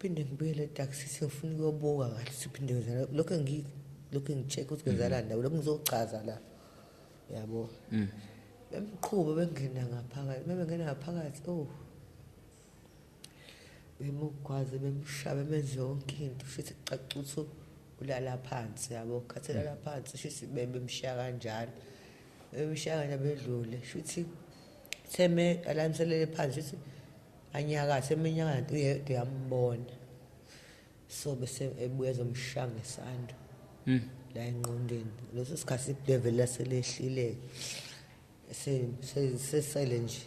Phinde ngibuyele eDark City, ngifuna ukuyobuka kahle siphinde kwenzakala lokho, lokhu ngi-check ukuthi kwenzakalani la, lokhu ngizochaza la, yabo. Bemqhuba bengena ngaphakathi, bebengena ngaphakathi, oh, bemugwaze, bemshaya, bemenze yonke into, shuthi kucaca ukuthi ulala phansi, yabo. Khathi elala phansi, shuthi bemshiya kanjalo, bemshiya kanjalo, bedlule. Shuthi theme alamiselele phansi, shuthi anyakathe, emenyakatho uyedwa uyambona, so bese ebuya ezomshaya ngesando la engqondweni. Leso sikhathi i-level laselehlile, sesele nje.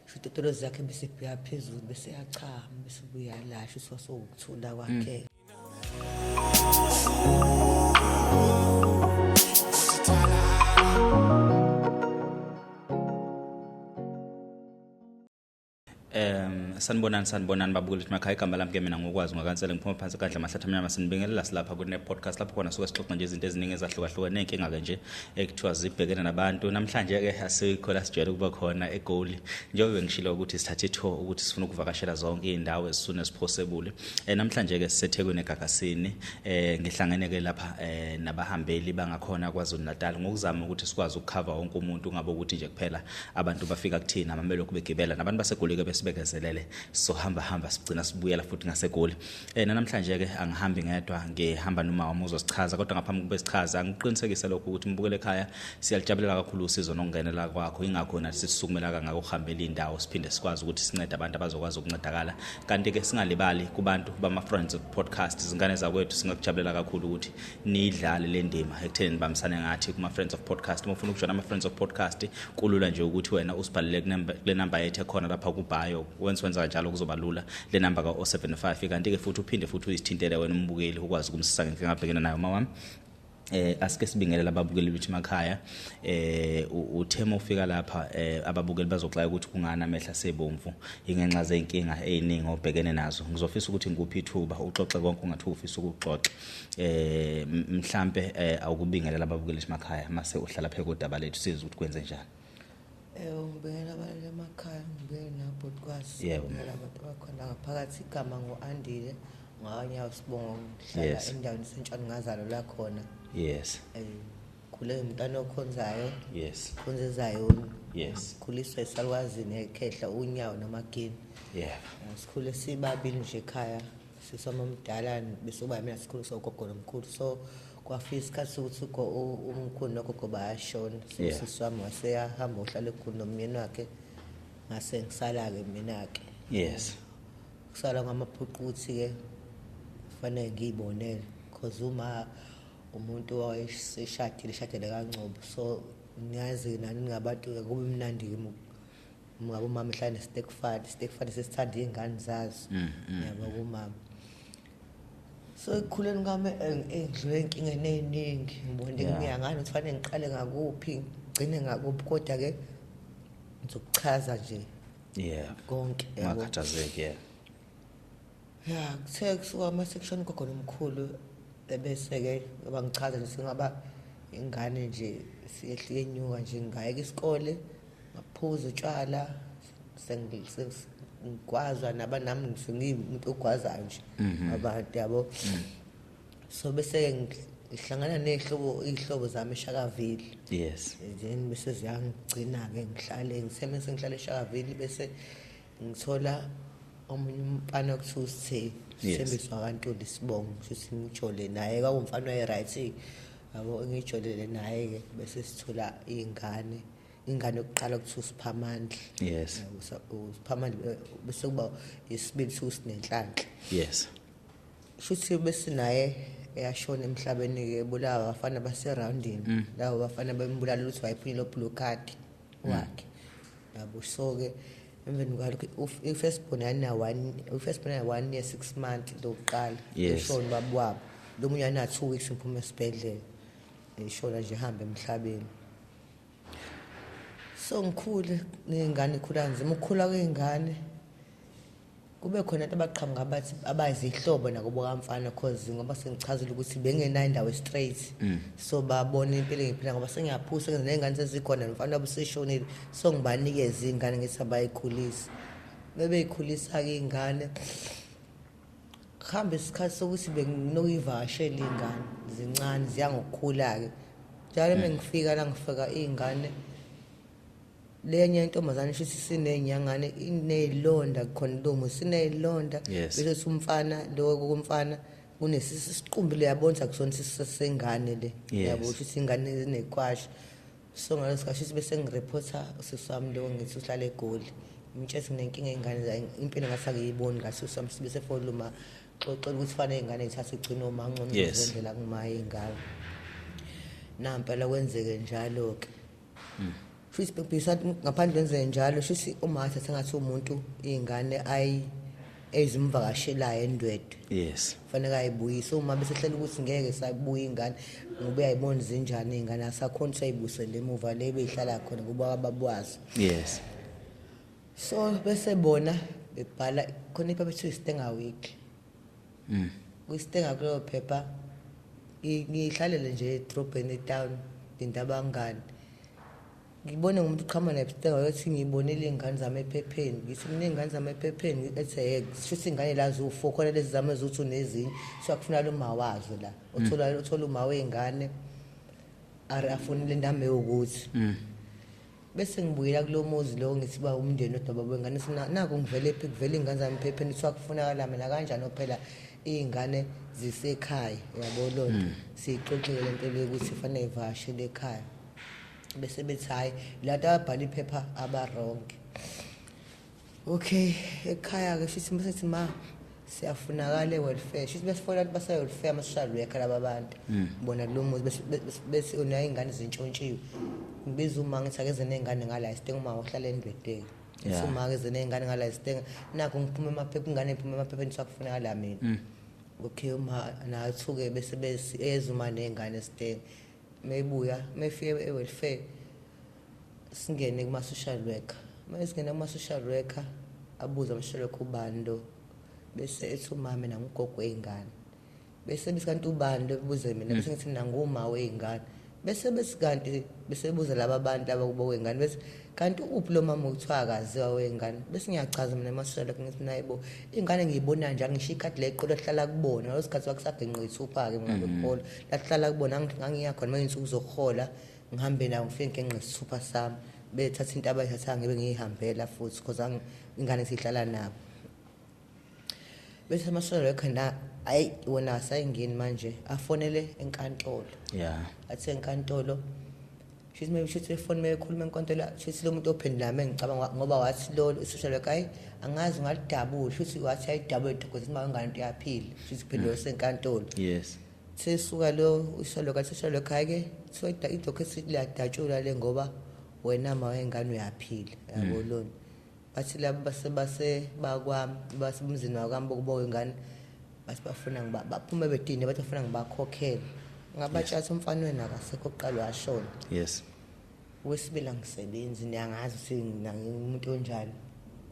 Shuthi itolo zakhe bese bheka phezulu, bese yachama, bese buya la, shuthi wasowukuthula kwakhe. Sanibonani, sanibonani babukeli emakhaya. Igama lami ke mina ngokwazi ngakansele, ngiphuma phansi kandla mahlathi amnyama. Sinibingelela silapha kune podcast lapho khona suke sixoxa nje izinto eziningi ezahlukahlukene ney'nkinga ke nje ekuthiwa zibhekene nabantu. Namhlanje ke asikho la sijwayele ukuba khona eGoli, njengoba bengishilo ukuthi sithathe i-tour ukuthi sifuna ukuvakashela zonke iy'ndawo as soon as possible. Namhlanje ke siseThekwini eGagasini. Ngihlangene ke lapha nabahambeli bangakhona KwaZulu Natal, ngokuzama ukuthi sikwazi ukukhava wonke umuntu, ungabe ukuthi nje kuphela abantu bafika kuthina amabelokhu begibela nabantu baseGoli ke besibekezelele. Sohamba hamba sigcina sibuyela futhi ngaseGoli. Namhlanje ke angihambi ngedwa, ngihamba noma wami uzosichaza. Kodwa ngaphambi kube sichaza, ngiqinisekise lokho ukuthi mbukele ekhaya, siyalijabulela kakhulu usizo nokungenela kwakho, ingakho nathi sisukumela kangaka ukuhambela indawo, siphinde sikwazi ukuthi sincede abantu abazokwazi ukuncedakala. Kanti ke singalibali kubantu bama Friends Podcast, izingane zakwethu, singakujabulela kakhulu ukuthi nidlale le ndima ekutheni nibambisane ngathi kuma Friends of Podcast. Uma ufuna ukujoina ama Friends of Podcast, kulula nje ukuthi wena usibhalele kule namba yethu ekhona lapha ku-bio. Wenza kanjalo kuzoba lula, le namba ka-075. Kanti-ke futhi uphinde futhi uyisithintele wena umbukeli, ukwazi ukumsisa ngenkinga abhekene nayo. Mawami, asike sibingelele ababukeli bethu emakhaya. Uthema ufika lapha, ababukeli bazoxaya ukuthi kungani amehla sebomvu, ingenxa zey'nkinga ey'ningi obhekene nazo. Ngizofisa ukuthi ngikuphi ithuba uxoxe konke ungathi ufisa ukuxoxa. Mhlambe awukubingelela ababukeli emakhaya, mase uhlala phezu kodaba lethu, sizwe ukuthi kwenze njani. Ngibingelela abantu emakhaya, ngibingelela nabhuti kwazi. Ngibingelela abantu abakhona ngaphakathi. Igama ngu-Andile Ngawanyawo sibongo, ngihlala endaweni sentshani, ngazalelwa khona. Khule ngumntwana okhonzayo. Khonza eZayoni. Khuliswa esalukwazini ekhehla unyawo nomagini. Sikhule sibabili nje ekhaya, sisoma omdala bese kuba mina, sikhuliswa ugogo nomkhulu. So kwafika isikhathi sokuthi umkhulu nogogo bayashona. So usisi wami waseyahamba uhlala ekhulu nomyeni wakhe, ngase ngisala-ke mina-ke. Kusala kwamaphuqa ukuthi-ke kufanele ngiyibonele, cause uma umuntu owayeseshadile, eshadele kaNgcobo, so niyazi nani ningabantu kube mnandi-ke ngabe umama ehlala ne-stepfather, stepfather sesithanda iy'ngane zazo, yabo kumama. So ekukhuleni kwami engidlule ey'nkingeni ey'ningi, ngibone ngiyangani ukuthi fanele ngiqale ngakuphi ngigcine ngakuphi, kodwa-ke ngizokuchaza nje konke, yabo. Ungakhathazeki, yeah. Ya, kuthe kusuka ama-section gogo nomkhulu, ebese-ke ngoba ngichaza nje singaba ingane nje siyehlike enyuka nje, ngayeka isikole, ngaphuza utshwala, ngigwazwa naba nami sengiwumuntu ogwazayo nje abantu, yabo. So bese-ke ngihlangana ney'hlobo, iy'hlobo zami eShakaville. Then bese ziyangigcina-ke, ngihlale ngitheme sengihlale eShakaville, bese ngithola omunye umfana okuthiwa uSithe. Sithembiso wakaNtuli isibongo, shuthi ngijole naye, kwakuwumfana owaye-right, yabo. Ngijolele naye-ke, bese sithola iy'ngane. Ingane yokuqala kuthiwa uSiphamandla. Yabo, uSiphamandla, bese kuba isibili kuthiwa uSinenhlanhla. Shuthi besinaye eyashona emhlabeni-ke, ebulawa abafana baserawundini. Labo bafana bembulala ukuthi wayephunyelwe blue card wakhe, yabo. So-ke emveni kwalokho i-first born yayina one, i-first born yayina 1 year 6 months lokuqala. Eshona ubaba wabo. Lo munye wayena 2 weeks ngiphuma esibhedlela, eshona nje, ehamba emhlabeni. So ngikhule ney'ngane, ikhula kanzima ukukhula kwey'ngane. Kube khona abantu abaqhamuka bathi abayizihlobo nakubo kamfana, cause ngoba sengichazile ukuthi bengenayo indawo straight, so babona impilo engiphila ngoba sengiyaphusa ney'ngane sezikhona, nomfana wabo useshonile, so ngibanikeze iy'ngane ngithi abayikhulise. Bebeyikhulisa-ke iy'ngane. Kuhamba isikhathi sokuthi benginokuyivakashela iy'ngane zincane, ziya ngokukhula-ke. Njalo uma ngifika la ngifika iy'ngane, lenye intombazane shuthi siney'nyangane, iney'londa khona lomo, siney'londa. Bese kuthi umfana, lo komfana kunesisiqumbi le yabona ukuthi akusona isisu sengane le. Yabo shuthi ingane inekwasha. So ngaleso sikhathi shuthi bese ngirephotha usisi wami lo ngithi uhlala eGoli. Ngimtshela nginenkinga yey'ngane, impilo ngathi angiyiboni kahle usisi wami, bese fonela uma xoxela ukuthi fanele iy'ngane y'thathwe igcine uma ngcono ngizendlela kuma iy'ngane. Nampela kwenzeke njalo-ke. Futhi bebhisa ngaphandle kwenzeke njalo, shuthi uma athathe ngathi umuntu iy'ngane ayi ezimvakashelayo eNdwedwe. Kufanele ayibuyise uma bese hlela ukuthi ngeke sabuya ingane ngoba uyayibona zinjani iy'ngane, asakhona ukuthi ayibuyisele emuva le beyihlala khona ngoba ababwazi. So bese bona bebhala khona iphepha ethiwa iStanger Weekly. KwiStanger kuleyo phepha ngihlalele nje edrobheni etown linda abangani. Ngibone ngumuntu uqhamuka neStanger ethi ngibonile iy'ngane zami ephepheni. Ngithi mina iy'ngane zami ephepheni, ethi hhe, shuthi iy'ngane la ziwu-4, khona lezi zami eziwu-2 nezinye. So kufuna lo ma wazo la. Uthola uma wey'ngane are afonele indaba ewukuthi. Bese ngibuyela kulo muzi lo ngithi ba umndeni odwa babo wengane, sina naku ngivele phi, kuvele iy'ngane zami ephepheni, kuthiwa kufunakala mina kanjani phela iy'ngane zisekhaya, yabo loo nto. Siyixoxile le nto le ukuthi kufanele ivakashele ekhaya. Bese bethi hhayi, la nto ababhala iphepha abaronke. Okay, ekhaya-ke shuthi bese ma siyafunakala e-welfare. Shuthi besifonela abantu base-welfare, ama-social worker laba bantu. Bona kulo muzi bese unayo iy'ngane zintshontshiwe. Ngibiza uma ngithi akeze ney'ngane ngala isitenga, uma uhlala eNdwedwe. Ngithi uma akeze ney'ngane ngala isitenga, nakhu ngiphume emaphepha, ingane iphume emaphepheni kuthiwa kufunakala mina. Okay, uma nathuke bese bese eza uma ney'ngane esitenga. Mebuya, mefike e-welfare, singene kuma-social worker. Uma singena kuma-social worker, abuze ama-social worker ubani lo. Bese ethi umama mina ngugogo wey'ngane. Bese bethi kanti ubani lo, ebuze mina, bese ngithi mina nguma wey'ngane. Bese bethi kanti bese bebuza laba abantu laba kubo wey'ngane, bese kanti uphi lo mama okuthiwa akaziwa wey'ngane. Bese ngiyachaza mina ema-social worker ngithi mina hayibo, iy'ngane ngiyibona njani, ngisho ikhadi leqolo lihlala kubona. Ngaleso sikhathi kwakusagenqwa iy'thupha-ke mina bekuhola. Lahlala kubona, ngangiya khona uma iy'nsuku zokuhola, ngihambe nawo ngifike ngenqe isithupha sami. Bethatha into abayithathayo ngibe ngiyihambela futhi because ingane sihlala nabo. Bese ama-social worker na ayi wona asayingeni manje, afonele enkantolo. Athe enkantolo, shuthi maybe shuthi efoni mekhuluma enkantolo, shuthi lo muntu ophendula mengicabanga ngoba wathi lo social worker ayi angazi ngalidabula, shuthi wathi ayidabule because uma ingane into iyaphila, shuthi kuphendula senkantolo. Sesuka lo social worker, social worker ke kuthiwa idocument liyadatshulwa le ngoba wena ma wengane uyaphila, yabo lona. Bathi laba base bakwami, basemzini wakwami bokuba wengane, bathi bafuna ngiba baphume bedini, bathi bafuna ngibakhokhele. Ngabatsha umfana wena akasekho, oqala washona. Wesibili angisebenzi, niyangazi ukuthi mina ngingumuntu onjani.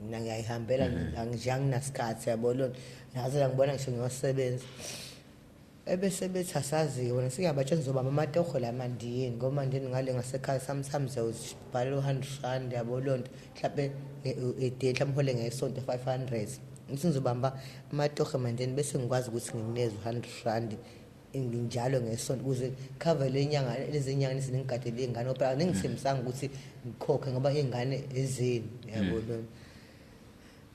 Mina ngiyayihambela, nje anginasikhathi, yabo lona. Ngaze la ngibona ngisho ngiyosebenza. Ebese bethi asazi wena singabatshela ngizobamba amatoho la mandiyeni ngoba mandiyeni ngale ngasekhaya sometimes uyazibhalela u-100 rand, yabo loo nto, mhlawumbe a day mhlawumbe uhole ngesonto 500. Ngithi ngizobamba amatoho mandiyeni bese ngikwazi ukuthi nginikeze u-100 rand njalo ngesonto ukuze cover le nyanga lezi nyanga ezingigadele iy'ngane, ngoba phela angingithembisanga ukuthi ngikhokhe ngoba iy'ngane ezenu, yabo loo nto.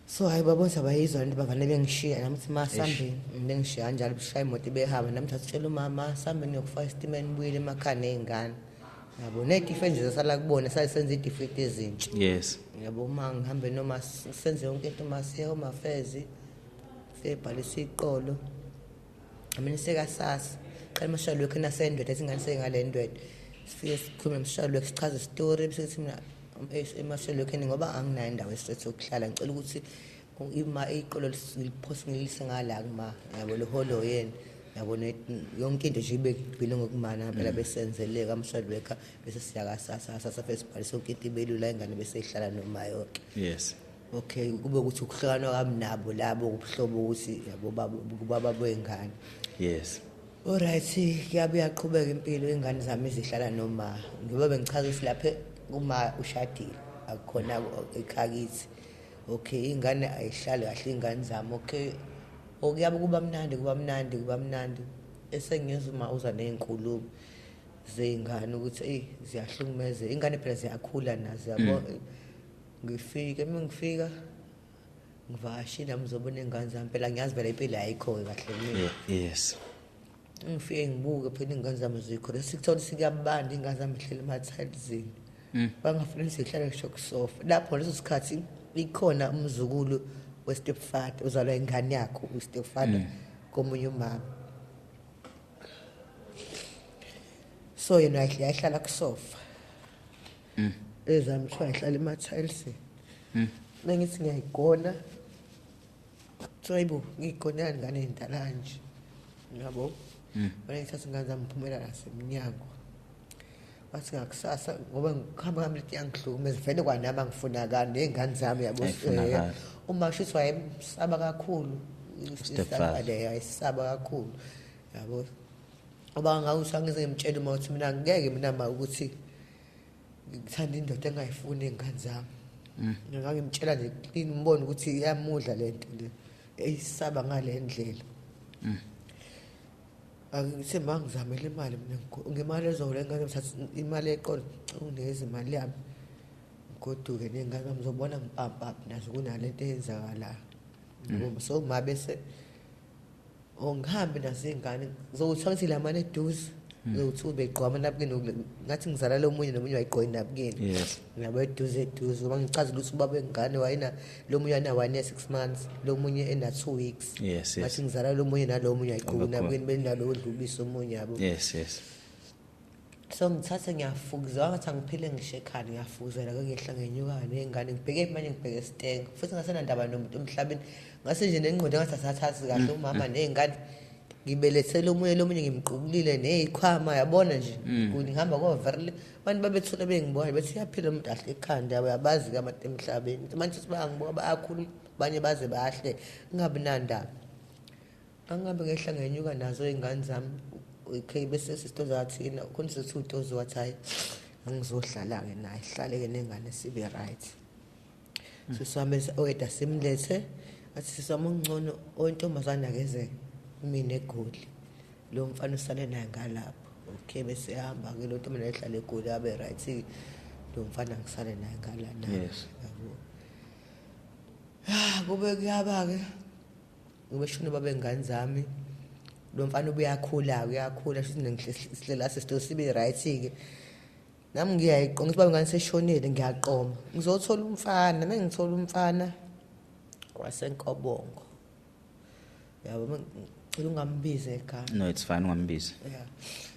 So hayi babona abayizwa lento, bavane bengishiya nami ukuthi masambeni bengishiya kanjalo, beshaya imoto behamba nami thatha utshela umama sambeni ngiyokufaka isitimela nibuyele emakhaya ney'ngane, yabo. Ney'tife nje zasala kubona, sasenza iy'tife ezintsha. Yabo, uma ngihambe noma senze yonke into, uma siye Home Affairs siyebhalisa iqolo, mina sekasasa qala ama-social worker naseNdwedwe, ethi ingane seyingale Ndwedwe. Sifike sikhulume no-social worker, sichaze isitori, bese sithi mina ema-social worker ngoba anginayo indawo e-straight yokuhlala, ngicela ukuthi ima iqolo liphose ngilise ngala kuma, yabo, liholo yena, yabo, yonke into nje ibe belonge kumana phela besenzele ama-social worker. Bese siya kasasa, sasa sibhalisa yonke into ibe lula, ingane bese ihlala noma yonke. Okay, kube ukuthi ukuhlukana kwami nabo labo ubuhlobo ukuthi yabo baba bengane. Alright, kuyabe iyaqhubeka impilo, ingane zami zihlala noma ngoba bengichaza ukuthi lapha uma ushadile akukhona ekhakithi. Okay, ingane ayihlali kahle ingane zami. Okay, Okuyabe kuba mnandi, kuba mnandi, kuba mnandi. Esengiyezwa uma uza ney'nkulumo zey'ngane ukuthi eyi ziyahlukumeza ingane, phela ziyakhula nazo, yabo. Ngifike, uma ngifika ngivakashile nami, ngizobona iy'ngane zami, phela ngiyazi phela impilo ayikho-ke kahle kumina. Ngifike ngibuke phela iy'ngane zami zikho, sikuthola sikuyabanda, iy'ngane zami zihleli emathayilizini, bangafuni zihlale ngisho kusofa. Lapho leso sikhathi ikhona umzukulu we-stepfather, uzalwa ingane yakho u-stepfather komunye umama, so yena yayihlala kusofa, ezami kuthiwa yihlala emathayilizini. Mengithi ngiyayigona, kuthiwa hayibo, ngiyigonelani ingane ey'ndala kanje, yabo. Mina ngithatha ingane zami, ngiphumela nasemnyango. Wathi ngakusasa, ngoba ngihamba ngami leti yangihlukumeza vele, kwanami angifunakali ney'ngane zami, yabo. Ayifunakali. Uma shuthi wayemsaba kakhulu Stepfather. Wayesaba kakhulu, yabo, ngoba ngawuthi angize ngimtshele uma ukuthi mina ngeke mina ma ukuthi ngithanda indoda engayifuni iy'ngane zami. Ngangimtshela nje clean, ngibone ukuthi iyamudla le nto le, eyisaba ngale ndlela. Angithe ma ngizamele imali mina, ngemali ezola ingane, ngithatha imali eqolo, unginikeza imali yami, ngigoduke ney'ngane zami, ngizobona ngipampaphi nazo kunalento eyenzakalayo, yabo. So ma bese ongihambe nazo iy'ngane, zokuthiwa ngithi la mane eduze, zokuthi ubegqoka amanabukeni, ngathi ngizala lo munye nomunye wayegqoka inabukeni. Ngiyabo, eduze eduze, ngoba ngichazile ukuthi ubaba wengane wayena lo munye ana 1 year 6 months, lo munye ena 2 weeks. Ngathi ngizala lo munye nalo munye wayegqoka inabukeni, benalo odlubisa omunye, yabo. Yes. So ngithathe ngiyafukuza, ngathi angiphile ngisho ekhanda, ngiyafukuzela ke, ngehla ngenyuka ney'ngane, ngibheke manje, ngibheke esitenga futhi, ngasenandaba nomuntu emhlabeni, ngase nje nengqondo engathi asathathi kahle umama ney'ngane, ngibelethele omunye, lo munye ngimqukulile ney'khwama, yabona nje. Ngihamba koverle, abantu babethule bengibona, bethi uyaphila umuntu kahle ekhanda, yabo, yabazi-ke abantu emhlabeni manje ukuthi bayangibuka, bayakhuluma, abanye baze bahle, ngingabi nandaba. Angihambe ngehla ngenyuka nazo iy'ngane zami. Okay, bese sisitoza wathi khona sizothi utozo, wathi hhayi, angizohlala-ke naye, hlale-ke nengane sibe right. Sisi wami oyedwa simlethe, athi sisi wami ongcono oyintombazane akeze mina eGoli, lo mfana usale naye ngalapho. Okay, bese ehamba-ke lo ntombazane, ehlala eGoli, abe right lo mfana, ngisale naye ngala naye. Yabo. Ah, kube kuyaba-ke kube shona baba engane zami, lo mfana ubuyakhula, uyakhula shuthi sihlela sesito sibe right-ke. Nami ngiyayiqonga ukuthi baba ingane seshonile, ngiyaqoma ngizothola umfana. Uma ngithola umfana waseNkobongo, yabo, ngicela ungambizi ekhaya. No, it's fine, ungambizi. Yeah,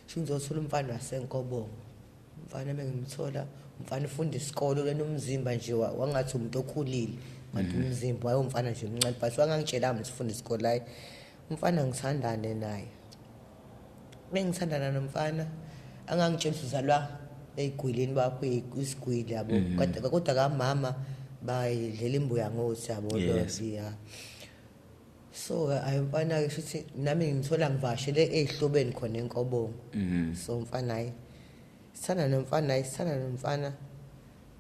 sho ngizothola umfana waseNkobongo. Umfana bengimthola, umfana ufunda isikolo lena, umzimba nje wangathi umuntu okhulile, kanti umzimba wayewumfana nje omncane, but wangangitshelanga ukuthi ufunda isikole. Hayi, umfana ngithandane naye, bengithandana nomfana, angangitshela ukuthi uzalwa ey'gwilini bakho, isigwili, yabo, kodwa kamama bayidlela imbuya ngothi, yabo. Ya, so ayi, umfana-ke shuthi nami ngithola ngivakashele ey'hlobeni khona eNkobongo. So umfana, hayi, sithanda nomfana, hayi, sithanda nomfana.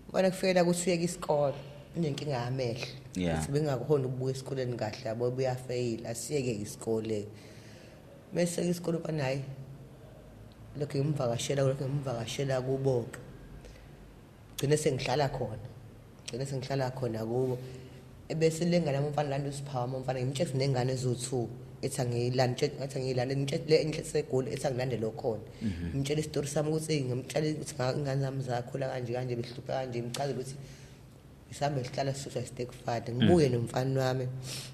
Umfana kufikela ukuthi uyeke isikole, unenkinga yamehlo. Ukuthi bengakhoni ukubuya esikoleni kahle, yabo, buyafeyila, asiyeke isikole. Bese isikole umfana, hayi, lokhu ngimvakashela, lokhu ngimvakashela kubo-ke, gcine sengihlala khona, gcine sengihlala khona kubo. Ebese lengane yami umfana landa usiphawama, umfana ngimtshela ukuthi nengane eziwu-2, ethi angiyilande, ngathi angiyilande, ngimtshela le enhle seGoli, ethi angilande lo khona. Ngimtshela isitori sami ukuthi ngimtshela ukuthi ingane zami zakhula kanje kanje, behlupha kanje, ngimchazela ukuthi sihambe sihlala sisuswa stepfather, ngibuye nomfana wami,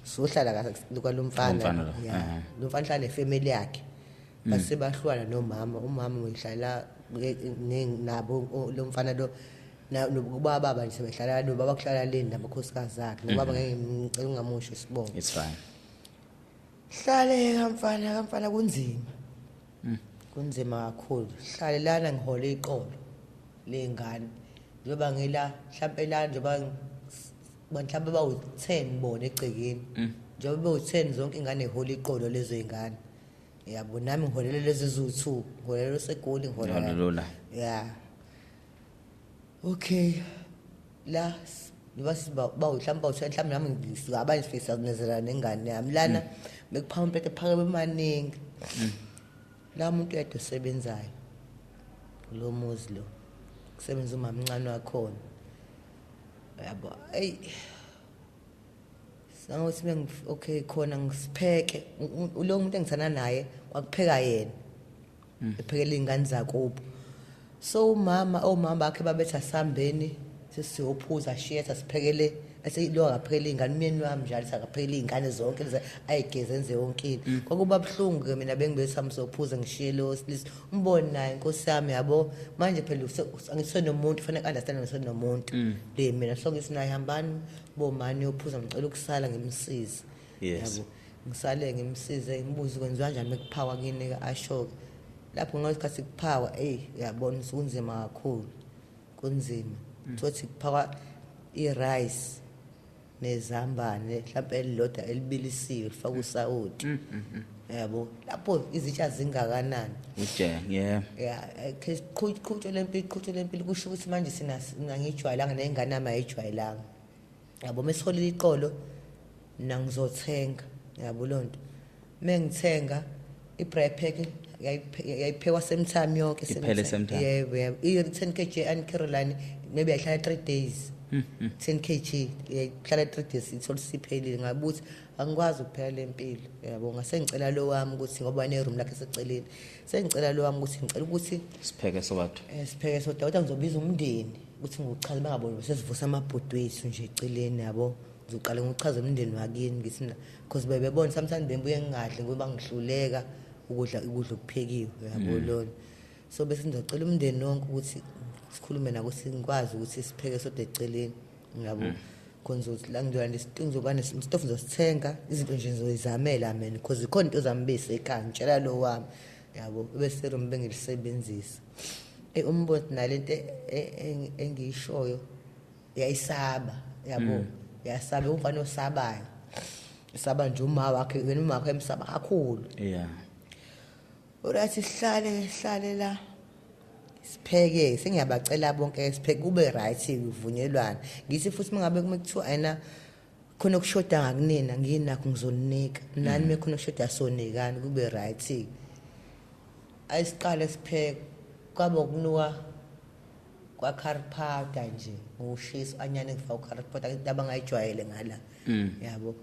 sohlala kahle kwalo mfana. Lomfana lo, Yeah. Lo mfana uhlala nefamily yakhe, base bahlukana nomama, umama uyihlala nabo lo mfana lo nobaba, baba nje sebehlala nobaba, kuhlala le namakhosikazi akhe nobaba, ngeke ngicela ungamusho isibongo. It's fine. Hlale kamfana, kamfana kunzima, kunzima kakhulu. Hlale lana, ngihola iqolo ley'ngane, njengoba ngila mhlampe la, njengoba mhlampe bawu-10 bona egcekeni, njengoba bewu-10 zonke ingane ihola iqolo lezo y'ngane, yabo. Nami ngiholele lezi eziwu-2, ngiholela oseGoli, ngiholela Ngiholela la. Ya, okay, la Niba siba ba mhlawumbe bawuthi mhlawumbe nami ngisuka abanye sifisa kunezela nengane yami lana bekuphaka impethe phaka bemaningi. La muntu yedwa osebenzayo lo muzi lo kusebenza umama omncane wakhona yabo. Ey, sangothi bengi okay khona ngisipheke lo muntu engithana naye kwakupheka yena ephekela ingane zakubo. So umama omama bakhe babetha sambeni sesiyophuza shiyetha siphekele ase lo akaphekela ingane umyeni wami njalo sakaphekela ingane zonke lezi ayigeze enze yonke into. Kwakuba buhlungu ke mina bengibethi samsophuza ngishiye lo silisa umbone naye inkosi yami yabo. Manje phela angisenomuntu fanele understand ngisenomuntu le mina so ngithi naye hambani bomani yophuza ngicela ukusala ngimsize. Yabo ngisale ngimsize ngibuze kwenziwa kanjani mekuphawa kini asho lapho ngesikhathi kuphawa. Ey uyabona kunzima kakhulu, kunzima thothi kuphakwa i-rice nezambane mhlawumbe elilodwa elibilisiwe lifaka usawoti yabo lapho izitsha zingakanani uje yeah yeah ke qhutshwe lempilo qhutshwe lempilo kusho ukuthi manje sina ngijwayelanga nengane yami ayijwayelanga yabo. Mesiholela iqolo mina ngizothenga yabo lonto mengithenga i-bread pack yayiphekwa same time yonke. Iphele same time. Yebo yebo, i-10 kg and Caroline maybe ayihlala 3 days, 10 kg yayihlala 3 days ithola siphelile. Ngabuthi angikwazi ukuphela lempilo yabo. Ngase ngicela lo wami ukuthi ngoba ne room lakhe seceleni sengicela lo wami ukuthi ngicela ukuthi sipheke sodwa. Sipheke sodwa kodwa ngizobiza umndeni ukuthi ngiwuchaze bangaboni sesivusa amabhodwe ethu nje eceleni yabo. Ngizoqala ngichaze umndeni wakini ngithi mina because bebebona sometimes bengibuye ngingadli ngoba ngihluleka ukudla ukudla okuphekiwe yabo lona. So bese ngizocela umndeni wonke ukuthi sikhulume nako singikwazi ukuthi sipheke sodwa eceleni yabo. Khona ngizothi la ngizoba ngizoba nesitofu ngizosithenga izinto nje ngizoyizamela mina because ikhona into zami bese ekhaya ngitshela lo wami yabo bese room bengilisebenzisa. Umbono nalento engiyishoyo yayisaba yabo, yasaba umfana osabayo saba nje uma wakhe yena uma wakhe emsaba kakhulu. Urathi sihlale sihlale la sipheke sengiyabacela bonke sipheke kube right kuvunyelwana. Ngithi futhi mangabe kuthiwa ena khona okushoda ngakunina nginakho ngizoninika nani mekhona okushoda sonikani kube right. Ayisiqale sipheke kwaba kunuka kwa curry powder nje ngoshisa anyane ngifaka curry powder into abangayijwayele ngala yabo.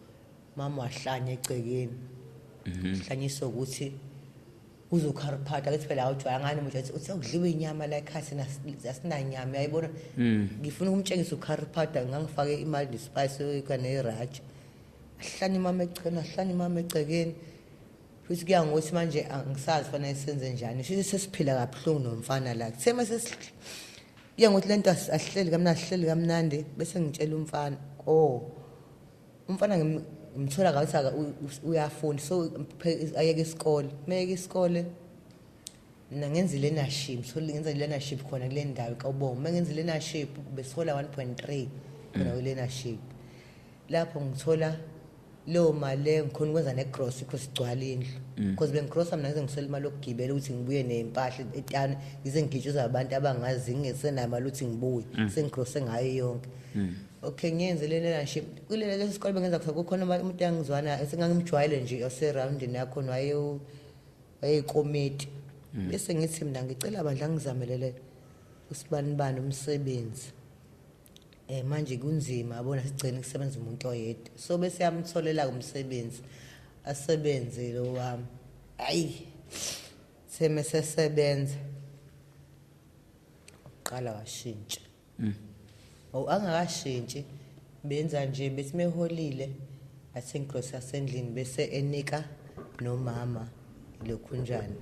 Mama wahlanya egcekeni hlanyiswa ukuthi uzo curry powder ke phela awujwayela ngani umuntu uthi ukudliwa inyama la ekhaya sina asinanyama uyayibona. Ngifuna ukumtshengisa u-curry powder ngangifake imali ne-spice kane-raj ahlanye mama egcekeni ahlanye mama egcekeni futhi kuya ngokuthi manje angisazi fanele senze njani futhi sesiphila kabuhlungu nomfana la kuthe mase kuya ngokuthi lento asihleli kamnandi asihleli kamnandi bese ngitshela umfana oh umfana ngimthola ngathi uyafunda so ayeke isikole meyeke isikole mina ngenza i-learnership so ngenza i-learnership khona kule ndawo kaBongo mengenza i-learnership besihola 1.3 khona kwi-learnership lapho ngithola leyo mali leyo ngikhona ukwenza ne-grocery because sigcwala indlu because bengigrosa mina ngize ngiswele imali yokugibela ukuthi ngibuye ney'mpahla etawuni ngize ngigitshuza abantu abangazi ngingesenayo imali ukuthi ngibuye sengigrose ngayo yonke. Okay ngiyenze le learnership kule lesi sikole bengenza kukhona umuntu engizwana esengangimjwayele nje oseroundini yakhona wayeyikomiti bese ngithi mina ngicela bandla ngizamelele usibanibani umsebenzi manje kunzima yabona sigcine kusebenza umuntu oyedwa so bese yamtholela umsebenzi asebenze lo wami. Ayi seme sesebenza uqala washintsha awu angakashintshi benza nje bethi meholile athenga grocery asendlini bese enika nomama lokhunjani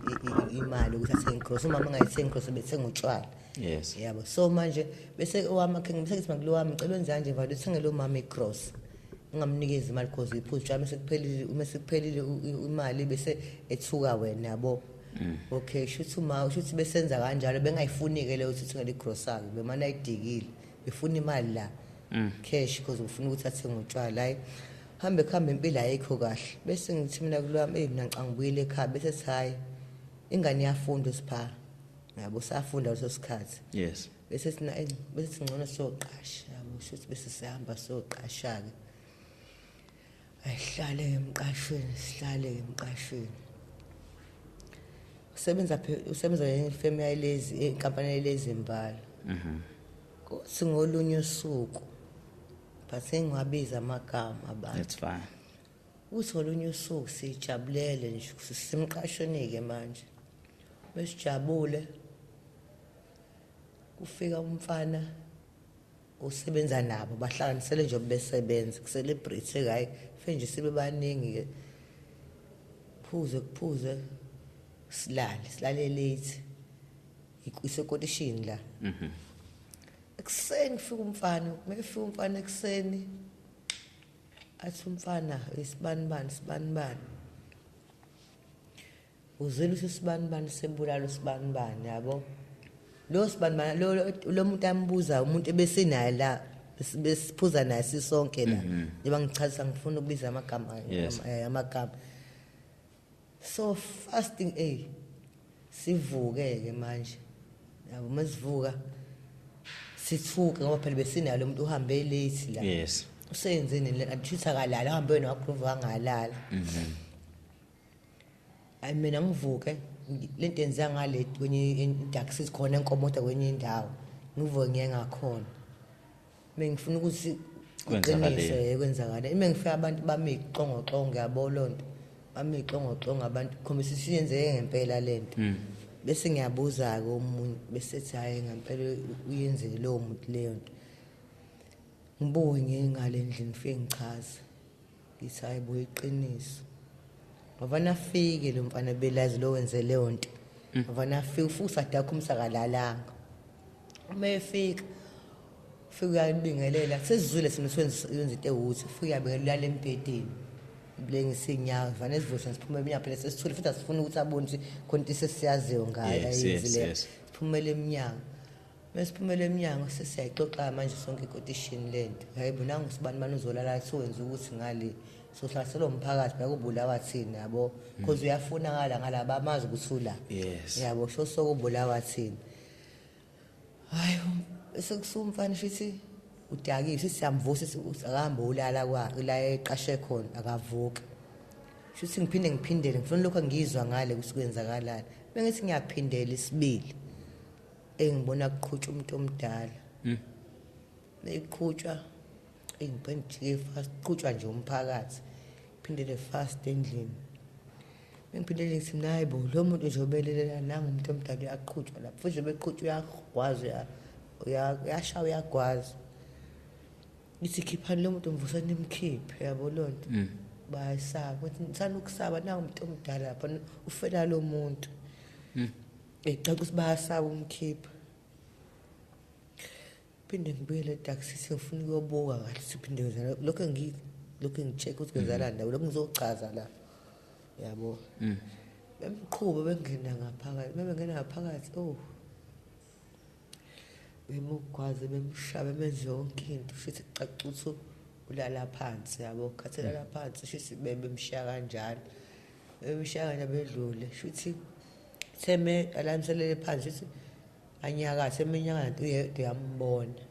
imali ukuthi athenge grocery umama angayithengi grocery bethenga utshwala. Yes yabo so manje bese owami akhe ngibese ngithi makulo wami ngicela wenze kanje vale uthenge lo mama igrocery ungamnikezi imali because iphuza utshwala mase kuphelile uma sekuphelile imali bese ethuka wena yabo. Okay shuthi uma shuthi besenza kanjalo bengayifuni ke leyo ukuthi uthengele igrocery bemana ayidikile befuna imali la cash because ufuna ukuthi athenge utshwala. Hayi hambe kuhambe impilo ayikho kahle bese ngithi mina kulwami hey mina ngicanga ngibuyele ekhaya bese sithi hayi ingane iyafunda sipha yabo safunda leso sikhathi. Yes. Bese sina bese singcono soqasha, yabo, shuthi bese sihamba soqasha ke. Ayihlale emqashweni, sihlale emqashweni. Usebenza usebenza efemu yalezi, inkampani yalezi imbala. Kuthi ngolunye usuku, but sengiwabiza amagama abantu. That's fine. Uthi ngolunye usuku sijabulele nje, sisemqashweni-ke manje. Besijabule, kufika umfana osebenza nabo, bahlanganisele nje besebenza, ku-celebrate hayi, fe nje sibe baningi-ke. Phuze kuphuze, silale, silale late. Isekotishini la. Ekuseni kufika umfana, mefika umfana ekuseni, athi umfana isibanibani sibanibani. Uzwile ukuthi sibanibani sebulala usibanibani, yabo. Lo sibanibani lo lo muntu ambuza umuntu ebesenaye la, besiphuza naye sisonke la. Njengoba ngichazisa ngifuna ukubiza amagama amagama. So fasting sivuke ke manje. Yabo, masivuka sithuke ngoba phela besinayo lo muntu uhambe late la. Usenzeni le athutha kalala, uhambe wena wagroove wangalala. Ayi mina ngivuke lento yenziwa ngale kwenye i-dark sikhona enkomoda kwenye indawo. Ngivuke ngiye ngakhona. Mengifuna ukuthi Kwenzakaleni? iqiniso kwenzakala. Ime ngifika abantu bami ixongoxongo, yabo lonto. Bami ixongoxongo abantu khombisa isiyenzeke ngempela lento. Bese ngiyabuza ke umuntu bese ethi hayi ngempela uyenzile lowo muntu leyo nto. Ngibuye ngiye ngale endlini ngifike ngichaze. Ngithi hayi bo iqiniso. Ngavana afike lo mfana belazi lo wenze leyo nto. Ngavana afike futhi adakho umsakalalanga. Uma efika ufike uyabingelela, sesizwile sina ukuthi wenza into ewukuthi ufike uyabingelela ulala embhedeni. Lengisa inyawo, vane sivuse siphume emnyango phela sesithule futhi asifuni ukuthi abone ukuthi khona into esesiyaziyo ngayo ayenzile. Siphumele emnyango. Mesiphumele emnyango sesiyayixoxa manje sonke ikotishini lento. Hayibo nangu sibani manje uzolala sowenza ukuthi ngale sohlaselwa umphakathi bayakubulawa thina, yabo. Because uyafunakala ngalaba amazi ukuthi ula. Yabo, so sokubulawa thina. Hayi sekusuka umfana futhi udakile, siyamvusa akahamba ulala kwa la eqashe khona akavuki. Shuthi ngiphinde ngiphindele ngifuna lokho ngizwa ngale ukuthi kwenzakalani. Bengithi ngiyaphindela isibili. Engibona kuqhutshwa umuntu omdala. Beqhutshwa ngiphinde fast, qhutshwa nje umphakathi. Phindele fast endlini. Bengiphindele ngithi mina hayibo lo muntu nje obelelela nanga umuntu omdala uyaqhutshwa lapho. Futhi beqhutshwa uyagwaza, uyashaya uyagwaza. Ngithi khiphani lo muntu mvusa nimkhiphe, yabo lonto. Bayasaba, ngithi ngithanda ukusaba nanga umuntu omdala lapha ufela lo muntu. Ecaca ukuthi bayasaba umkhipha. Phinde ngibuyele eTaxi ngifuna ukuyobuka kahle siphinde ngizala lokho lokho ngicheck ukuthi kwenzakalani la, lokho ngizochaza la. Yabo. Bemqhuba bengena ngaphakathi, bengena ngaphakathi oh. Bemugwaze bemshaya benze yonke into futhi kucaca ukuthi ulala phansi, yabo, khathelala phansi futhi bemshaya kanjalo. Bemshaya kanjalo bedlule futhi theme alamselele phansi futhi anyakathe eminyaka uyedwa uyambona.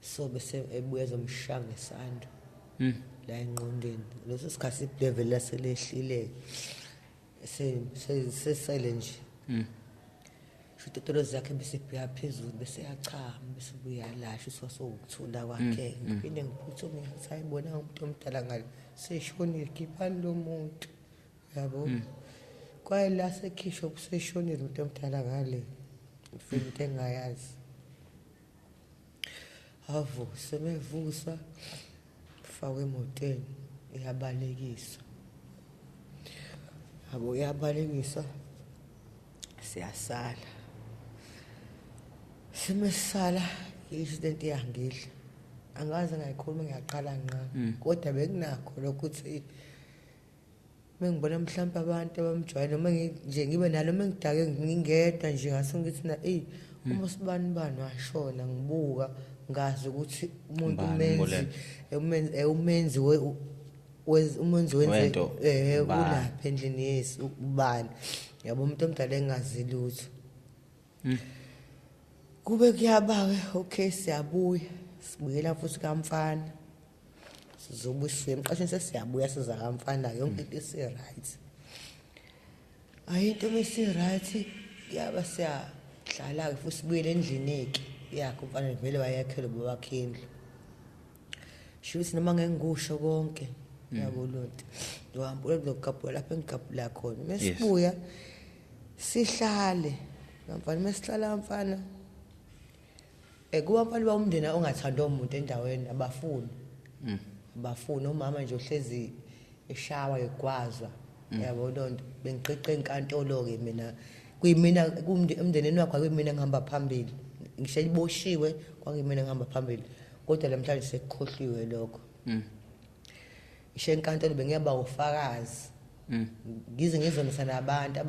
So bese ebuya ezomshaya ngesando. La engqondweni. Leso sikhathi level laselehlile. Sesele nje. Shuthi itolo zakhe bese bhuya phezulu bese yachama bese buya la shuthi wasowukuthula kwakhe. Ngiphinde ngiphuthume ngithi ayibona umuntu omdala ngale seshonile khiphani lo muntu. Yabo. Kwaye la sekhishwa kuseshonile umuntu omdala ngale. Ufika into engayazi. Avuse mevusa fakwe emotweni iyabalekiswa. Yabo iyabalekiswa siyasala. Simesala incident iyangidla. Angaze ngayikhuluma ngiyaqala ngqa. Kodwa bekunakho lokuthi mengibona mhlawumbe abantu abamjwayele noma nje ngibe nalo mengidake ngingedwa nje ngase ngithi na ey uma sibani bani washona ngibuka ngazi ukuthi umuntu umenzi umenzi wenze ulapha endlini yesi ubani, yabo, umuntu omdala engazi lutho. Kube kuyaba-ke, okay, siyabuya, sibuyela futhi kamfana. Sizobuswa emqashweni, sesiyabuya siza kamfana, yonke into isi-right. Hhayi, into besi-right, kuyaba siyahlala-ke futhi, sibuyele endlini-ke yakhe umfana, vele wayakhela ubabakhe indlu. Sho ukuthi noma ngeke ngikusho konke, yabo lonto. Ngizohamba ngizogabhula lapho engigabhula khona. Mesibuya sihlale kamfana, mesihlala kamfana. Kuba mfana ba umndeni ongathandwa umuntu endaweni, abafuni. Abafuni umama nje uhlezi eshawa egwazwa. Yabo lonto, bengiqiqe enkantolo ke mina. Kuyimina emndenini wakhe, kuyimina ngihamba phambili. Ngisho iboshiwe kwakuyimina ngihamba phambili. Kodwa namhlanje sekukhohliwe lokho. Ngisho enkantolo bengiyaba ufakazi. Ngize ngizonisa nabantu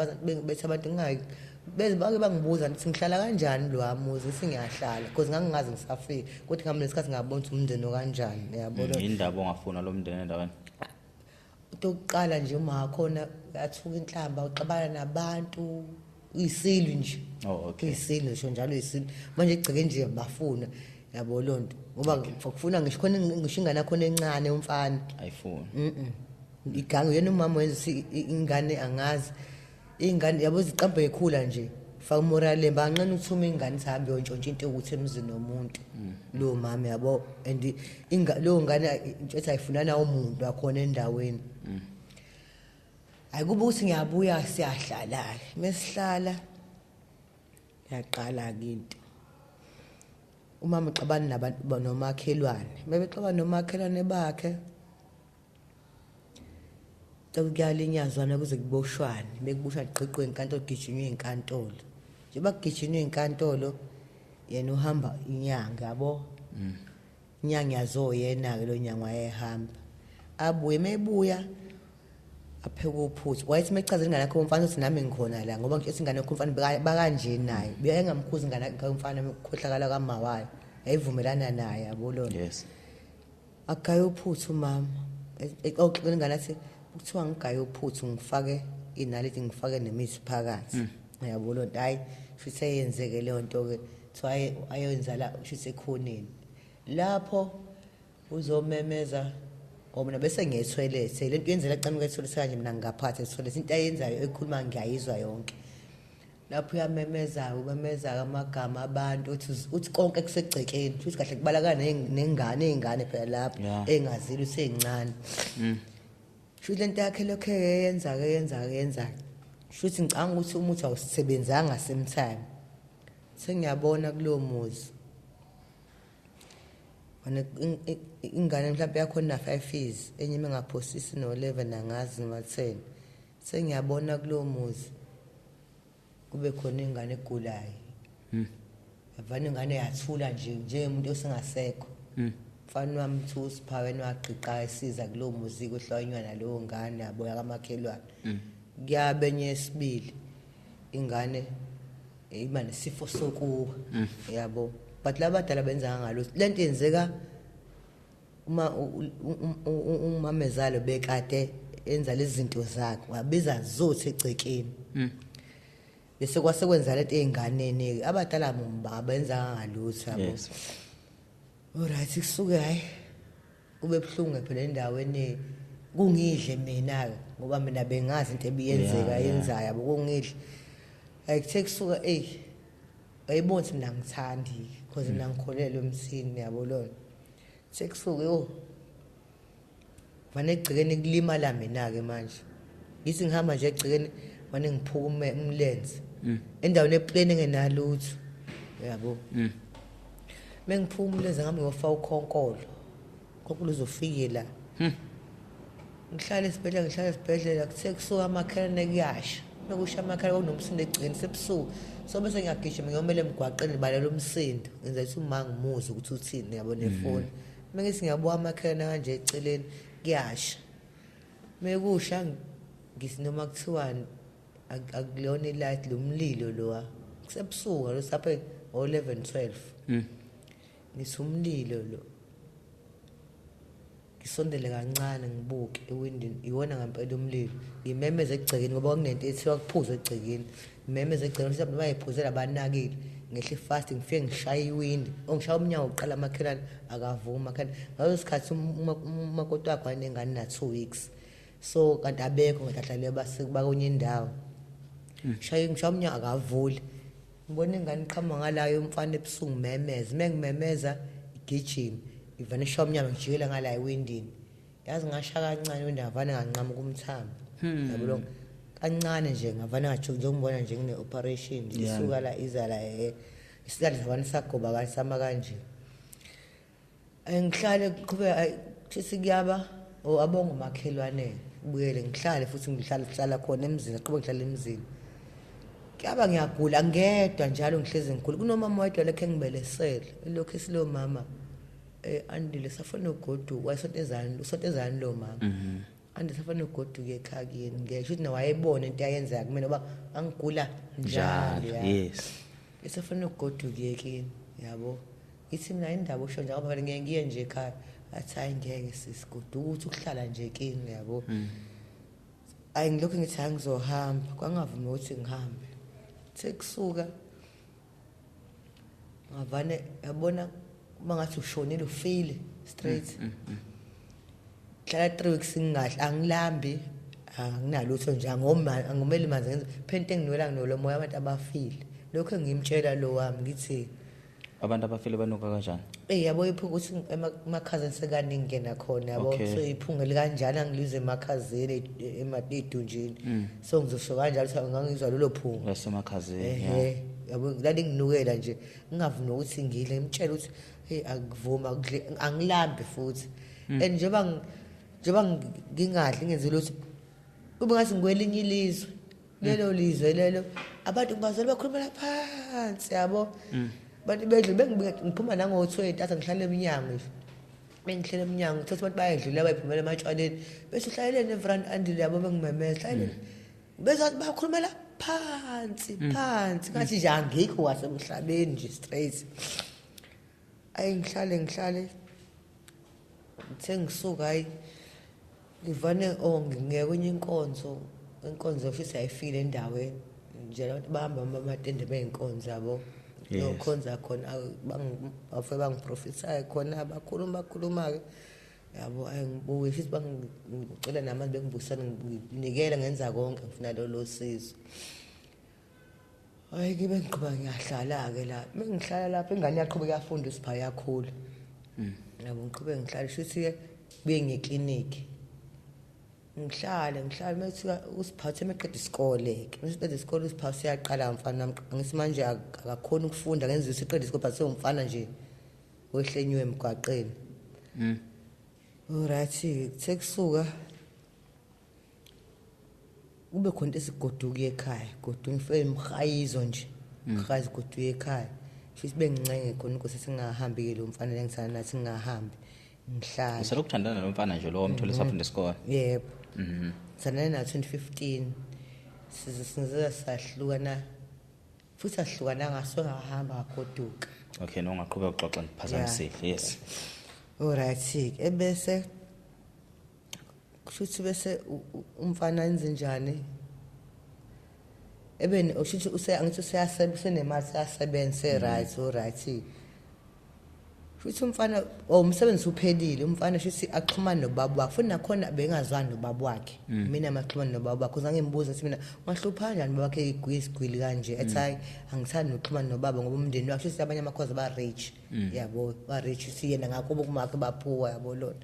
bethi abantu ngingayi, beze bake bangibuza ukuthi ngihlala kanjani lo muzi, ngithi ngiyahlala because ngangingazi ngisafika, kodwa ngihamba nesikhathi ngabona ukuthi umndeni okanjani, yabo. Indaba ongafuna lo mndeni endaweni. Into yokuqala nje, uma khona uyathuka inhlamba, uxabana nabantu, uyisilwi nje. Oh, okay. Uyisilwi ngisho njalo, uyisilwi manje egceke nje, bafuna, yabo lonto, ngoba kufuna ngisho khona, ngisho ingane yakhona encane, umfana. Ayifuni. Igange yena umama wenza ingane, angazi ingane yabo ziqambe ekhula nje, faka umorale, banqena uthuma ingane ihambe yontshontsha into ukuthi emzini womuntu lo mama, yabo. And leyo ngane intshethi ayifunana umuntu wakhona endaweni. Ayikuba ukuthi ngiyabuya, siyahlala mesihlala, yaqala ke into, umama uxabana nabantu nomakhelwane, bebexabana nomakhelwane bakhe, kuyalinyazwana kuze kuboshwane, bekuboshwa kugqiqwe inkantolo, kugijinywe inkantolo. Njengoba kugijinywe inkantolo, yena uhamba inyanga, yabo, inyanga yazoyena-ke lo nyanga wayehamba, abuye, mebuya apheke uphuthu. Wayethi mechazela ingane yakhe umfana uthi nami ngikhona la, ngoba ngisho ingane yakhe umfana bakanje naye, beyengamkhuza ingane yakhe umfana ukukhohlakala kama wayo, yayivumelana naye, yabo lona. Agaye uphuthu umama, exoxela ingane athi kuthiwa ngigaye uphuthu, ngifake inaliti, ngifake nemithi phakathi, yabo lonto. Hayi, futhi eyenzeke leyo nto ke, kuthiwa ayenza la, shuthi ekhoneni lapho uzomemeza ngoba mina bese ngiye-toilet, lento yenzela camuka e-toilet kanje, mina ngingaphatha e-toilet, into ayenzayo ekhuluma ngiyayizwa yonke. Lapho uyamemeza, umemeza amagama abantu, uthi konke kusegcekeni, futhi kahle kubalakala nengane, ey'ngane phela lapho engazile, useyincane. Shuthi lento yakhe lokho eyenza-ke yenza-ke yenza-ke, shuthi ngicabanga ukuthi umuthi awusebenzanga same time. Sengiyabona kulowo muzi Mane ingane mhlawumbe yakhona na-5 years, enye mengaphosisi no-11, angazi noma 10. Sengiyabona kulowo muzi kube khona ingane egulayo. Yavana ingane yathula nje njengomuntu osengasekho. Mfana wami uthi uSiphaweni wagqiqa esiza kulowo muzi, kuhlonywa nalowo ngane yabo yakamakhelwane. Kuyabe enye yesibili ingane iba nesifo sokuwa, yabo. But labadala benza ngalo lento yenzeka uma umamezalo bekade enza lezi zinto zakhe, wabiza zothi egcekeni. Bese kwase kwenza lento ey'nganeni, abadala abenza ngalutho, yabo. Alright, kusuke hayi kube buhlungu phela endaweni, kungidle mina-ke ngoba mina bengazi into ebiyenzeka yenzayo, yabo, kungidle. Hayi, kuthe kusuka eyi ayibona ukuthi mina ngithandi because mina ngikholelwa emthini, yabo lona. Sekusuke yo vane egcekeni kulimala mina-ke manje, ngithi ngihamba nje egcekeni vane ngiphuka umlenze endaweni epleni engenalutho, yabo. Mengiphuka umlenze ngami ngiyofaka ukhonkolo, ukhonkolo uzofike la. Ngihlala esibhedlela, ngihlala esibhedlela, kuthe kusuka amakhelwane kuyasha, mekusha amakhelwane kunomsindo egcekeni sebusuku, so bese ngiyagijima ngiyomela emgwaqeni, ngibalela umsindo, ngenza ukuthi uma ngimuzwe ukuthi uthini, yabo, nefoni. Mengithi ngiyabuka amakhelwane kanje eceleni kuyasha, mekusha ngithi noma kuthiwani akulona ilight lo mlilo lowa, kusebusuku lo saphe ngo-11 12. Ngithi umlilo lo. Ngisondele kancane ngibuke ewindini, iwona ngempela umlilo. Ngimemeze egcekeni ngoba kwakunento ethiwa kuphuzwe egcekeni. Ngimemeze egcekeni ukuthi abantu bayiphuzela abanakile. Ngehle fast ngifike ngishaya iwindi. Ongishaya umnyango uqala amakhelwane akavuma amakhelwane. Ngaleso sikhathi umakoti wakhe wayenengane na 2 weeks. So kanti abekho ngahlale bakonye indawo. Ngishaya umnyango akavuli. Ngibona ingane iqhamuka ngalayo umfana ebusuku ngimemeza. Mengimemeza igijima. Ivane ishaya umnyango ngijikela ngala ewindini. Yazi ngasha kancane iwindi ngavane nganqamuka umthambo. Yabo lo kancane nje ngavane ngathi njengombona nje ngine operation nje isuka la iza la isikhathi savane sagoba kahle sama kanje. Ngihlale kuqhubeka sikuyaba abonga umakhelwane buyele ngihlale futhi ngihlala khona emzini aqhubeka ngihlala emzini. Kuyaba ngiyagula ngedwa njalo ngihlezi ngikhulu kunomama wedwa lekhe ngibelesele elokhu esilo mama Andile safuna ugoduka wayesontezana usontezana lo mama. Andile safuna ugoduka ekhaya kuyeni ngisho ukuthi wayebona into ayenzeka kumina ngoba angigula njalo. Yes. Esafuna ugoduka ekini yabo. Ithi mina indaba usho nje ngoba ngeke ngiye nje ekhaya athi hayi ngeke sisigoduka ukuthi ukuhlala nje kini yabo. Ayi ngilokhu ngithi angizohamba kwangavumi ukuthi ngihambe. Sekusuka ngavane yabona uma ngathi ushonile ufile straight. Hlala 3 weeks ngingadli angilambi anginalutho nje angomeli manzi ngenza phela enginwela nginolo moya abantu abafile. Lokho engimtshela lo wami ngithi abantu abafile banuka kanjani? Yabo iphunga ukuthi emakhazeni sekaningi ngena khona yabo so iphunga likanjani angilizwe emakhazeni emadunjini. So ngizosho kanjalo ukuthi ngangizwa lelo phunga lasemakhazeni. Yabo lalinginukela nje ngingavumi ukuthi ngidle ngimtshela ukuthi hey akuvuma angilambi futhi. And njengoba ngingadli ngenze lutho kube ngathi ngikwelinye ilizwe lelo lizwe lelo abantu ngibazela bakhulumela phansi yabo. Abantu bedlule bengiphuma nango-20 athi ngihlale eminyango nje. Bengihlele eminyango uthatha abantu bayedlula bayiphumela ematshwaleni bese uhlaleleni evrand Andile yabo bengimemeza hlaleleni. Bese bakhulumela phansi phansi ngathi nje angikho wasemhlabeni nje straight. Ayi ngihlale ngithe ngisuka hayi ngivane ngeke kwenye inkonzo futhi ayifile endaweni nje abantu bahamba amatende beyinkonzo yabo. Nokhonza khona bafike bangiprofithayo khona bakhuluma ke yabo. Ayi ngibuye futhi bangicela namanje bengibusana nginikela ngenza konke ngifuna lolo sizo. Hayi ke bengiqhubeka ngiyahlala ke la mengihlala lapha ingane yaqhubeka yafunda usipha yakhula. Yabo ngiqhubeka ngihlala futhi ke kuye ngekliniki ngihlale methiwa usiphathe meqeda isikole ke mesiqeda isikole usiphathe siyaqala mfana ngithi manje akakhona ukufunda ngenza isiqeda isikole but sewumfana nje wehlenywe emgwaqeni. Alright kuthe kusuka kube khona esigoduka ekhaya goduka ngifike imhayizo nje mhayizo goduka ekhaya futhi bengincenge khona ukuthi singahambi ke lo mfana lengithanda nathi singahambi ngihlala. Usalokuthandana lo mfana nje lo omthole safunda isikole? Yebo. Sithandana na 2015 size sahlukana futhi ahlukana ngaso ngahamba ngagoduka. Okay no ngaqhubeka uxoxa ngiphazamisile. Yes. Alright ebese kushuthi bese umfana enze njani ebeni ushuthi angithi useyasebenza usenemali seyasebenza right alright futhi umfana umsebenzi uphelile umfana shuthi axhumane nobaba wakhe futhi nakhona bengazwani nobaba wakhe. Mina maxhumane nobaba wakhe uzange ngimbuza ukuthi mina ungahlupha kanjani baba wakhe igwili kanje ethi hayi angithandi nokuxhumana nobaba ngoba umndeni wakhe shuthi abanye amakhoza ba rich yabo ba rich siyena ngakho bokumakhe baphuwa yabo lona.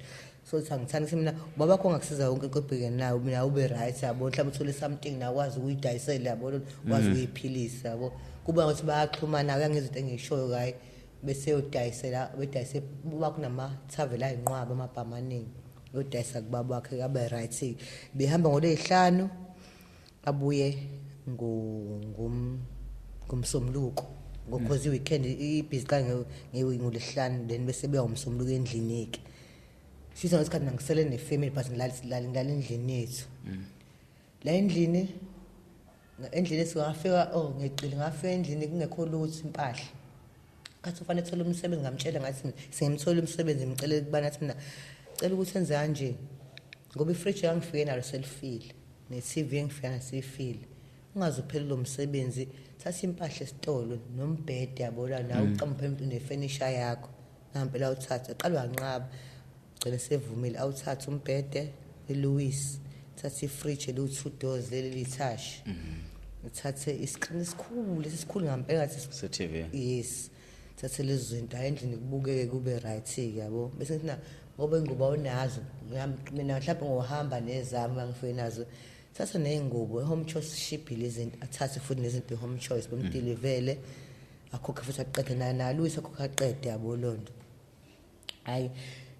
So ukuthi angithandi ukuthi mina ubaba wakho ongakusiza yonke into obhekene nayo mina ube right yabo mhlawumbe uthole something nakwazi ukuyidayisela yabo lona ukwazi ukuyiphilisa yabo. Kuba ukuthi bayaxhumana uyangizwa into engishoyo kayi bese uyodayisela bedayise uba kunama thavela ayinqwaba amabhama amaningi uyodayisa kubaba wakhe abe right. Behamba ngolwesihlanu abuye ngomsombuluko ngokhozi weekend ibhizi xa ngolwesihlanu then bese beya ngomsombuluko endlini ke. Sisa ngesikhathi ngisele nefamily but ngilala endlini yethu. La endlini esingafika ngeqile ngafika endlini kungekho lutho impahla. Kathi ufanele ethole umsebenzi ngamtshela ngathi sengimthola umsebenzi ngicela ukubana athi mina Cela ukuthi enze kanje ngoba ifridge yangifike nalo selifile, ne-TV engifike nayo seyifile. Ungaze uphele lo msebenzi, thatha impahla esitolo nombhede yabo la nawe uqambe nefenisha yakho. Nampela awuthathe, aqala wanqaba. Gcina sevumile awuthathe umbhede eLouis, thatha ifridge elu 2 doors leli lithashi. Uthathe iscreen esikhulu esikhulu ngempela ngathi Se-TV. Yes. Thathe lezi zinto hayi endlini kubukeke kube right ke yabo. Bese ngithi na ngoba ingubo awunazo mina mhlawumbe ngohamba nezami angifike nazo. Thatha nezingubo eHome Choice shibhile izinto, athathe futhi nezinto eHome Choice bamdilivele akhokhe futhi aqede naye naLouis akhokhe aqede yabo lonto. Hayi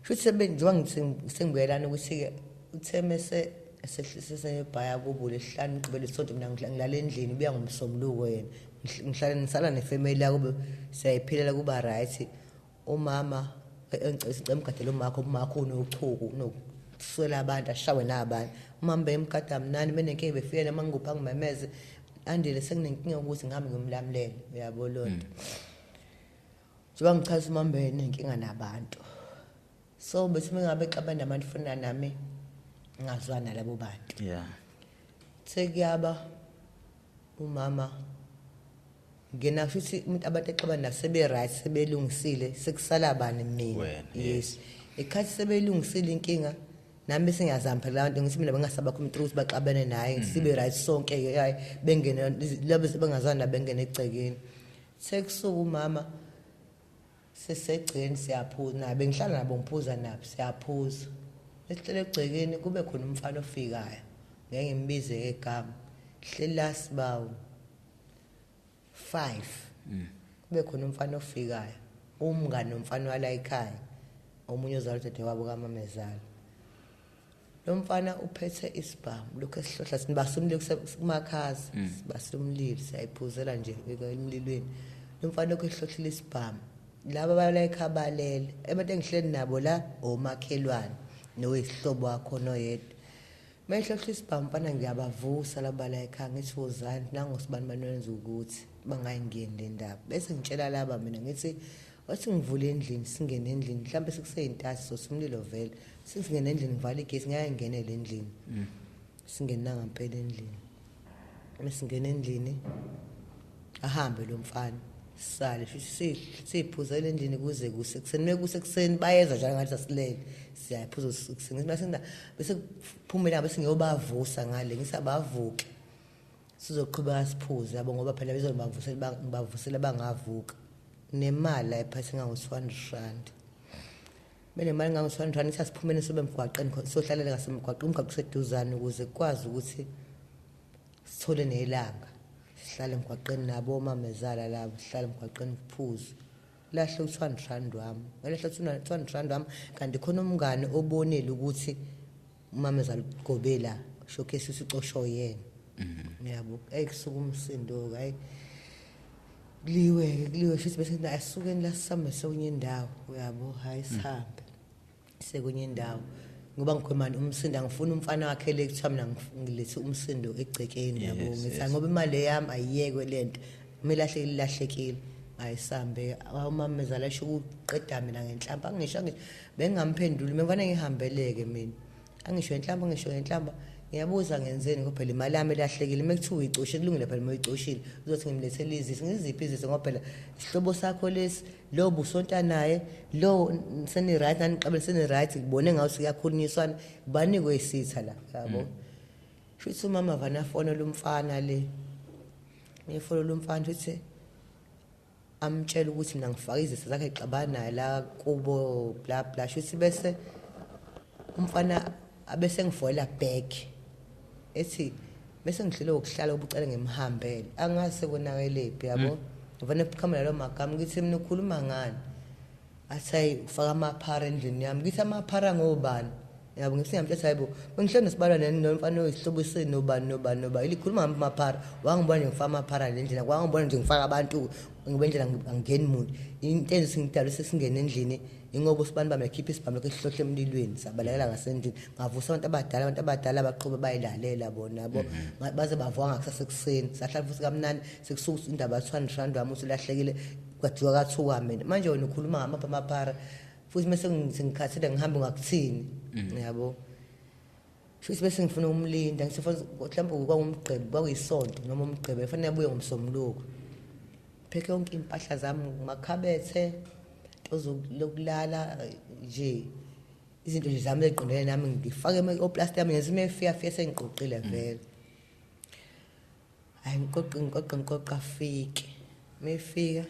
futhi njengoba ngithi sengibuyelana ukuthi ke uthe mese sesebhaya kubo lesihlanu gqibela isonto mina ngilala endlini ubuya ngomsombuluko yena. Ngihlala ngisala nefamily yakho siyayiphilela kuba right. Umama engicela emgadele umakho, umakho unochuku unokuswela abantu ashawe nabantu. Umama bemgada mnani benenkinga befika noma ngikupha ngimemeze Andile sekunenkinga ukuthi ngihambe ngiyomlamlela uyabo lonto. Njengoba ngichaza umama benenkinga nabantu. So bese mengabe xabana nabantu funa nami ngazwana labo bantu. Sekuyaba umama ngena futhi umuntu abantu exabana nabo sebe right sebelungisile sekusala bani mina. Wena, Yes. Ikhathi sebelungisile inkinga nami bese ngiyazama phela abantu ngithi mina bengasabakho umuntu ukuthi baxabane naye sibe right sonke ke hayi bengene labo sebengazana bengene egcekeni. Sekusuka umama sesegcekeni siyaphuza nabe bengihlala nabo ngiphuza nabo siyaphuza. Esihlele egcekeni kube khona umfana ofikayo ngeke ngimbize egama hleli la sibawu 5 kube khona umfana ofikayo umngane nomfana wala ekhaya omunye ozalwa udadewabo kamamezala. Lo mfana uphethe isibhamu lokho esihlohla sibasa umlilo kumakhaza sibasa umlilo siyayiphuzela nje emlilweni. Lo mfana lokho esihlohlile isibhamu laba bala ekhaya balele abantu engihleli nabo la omakhelwane nowesihlobo wakho noyedwa. Mayihlohla isibhamu mfana ngiyabavusa laba la ekhaya ngithi wozani nangosibani banwenza ukuthi bangayingeni le ndaba. Bese ngitshela laba mina ngithi wathi ngivule endlini singene endlini mhlawumbe sekuseyintathu sosimlilo vele singene endlini ngivale igesi ngeke ngene le endlini. Singene ngempela endlini. Mesingena endlini ahambe lo mfana sale futhi siphuzele endlini kuze kuse kuseni mekuse kuseni bayeza njalo ngathi asilele siyaphuza kuseni bese bese kuphumela bese ngiyobavusa ngale ngisabavuke sizoqhubeka siphuze yabo ngoba phela bezobavusela bavusela bangavuka nemali la ephathe ngango 200 rand benemali ngango 200 rand sasiphumene sobe emgwaqeni sohlalela ngasemgwaqeni umgwaqo useduzane ukuze kukwazi ukuthi sithole nelanga sihlale emgwaqeni nabo omamezala labo sihlale emgwaqeni kuphuze lahle u200 rand wami ngalahla 200 rand wami kanti khona umngane obonile ukuthi umamezala ugobela showcase usicosho yena yabo ekusuka umsindo hayi kuliwe futhi bese asukeni la sihambe sekunye indawo uyabo hayi sihambe sekunye indawo ngoba ngikhwemani umsindo angifuni umfana wakhe le kuthiwa mina ngilethe umsindo egcekeni yabo ngithi ngoba imali yami ayiyekwe lento imilahle ilahlekile ayisambe umamezala esho ukuqeda mina ngenhlamba angisho bengingamphenduli mina ngihambeleke mina angisho enhlamba ngisho ngenhlamba ngiyabuza ngenzeni ngoba phela imali yami elahlekile mekuthiwa uyicoshe kulungile phela uyicoshile uzothi ngimlethele izisi ngiziphi izisi ngoba phela isihlobo sakho lesi lo busonta naye lo seni right naniqabele seni right ngibone ngawe siyakhulunyiswana banikwe isitha la yabo futhi umama vana fonela umfana le ngifonela umfana futhi amtshela ukuthi mina ngifaka izitha zakhe exabana naye la kubo bla bla futhi bese umfana abese ngifolela back ethi bese ngihlele ukuhlala ubucela ngimhambele angase konakelephi yabo ngivane kuqhamela lo magama ngithi mina ukhuluma ngani athi hayi ufaka amaphara endlini yami ngithi amaphara ngobani yabo ngithi ngiyamtshela hayibo bengihleli nesibalwa nomfana oyisihlobo senu nobani nobani nobani ilikhuluma ngamaphara wangibona nje ngifaka amaphara le ndlela wangibona nje ngifaka abantu ngoba indlela angingeni muntu into engidala sesingene endlini ingoba usibani bami ekhipha isibhamu lokho esihlohle emlilweni sabalekela ngasendlini ngavusa abantu abadala baqhubeka bayilalela bona yabo baze bavuka ngakusasa ekuseni sahlala futhi kamnandi sekusuka indaba ya 200 rand wami usulahlekile kwathiwa kathuka mina manje wena ukhuluma ngamapha amaphara. Futhi mase ngikhathele ngihambe ngakuthini yabo. Futhi bese ngifuna ukumlinda ngisifuna mhlawumbe kwangumgqibelo kwakuyisonto noma umgqibelo fanele abuye ngomsombuluko. Pheke yonke impahla zami makhabethe ozokulala nje izinto nje zami eziqondene nami ngifake oplastic yami ngizime efika fika sengiqoqile vele. Hayi ngiqoqe afike. Mefika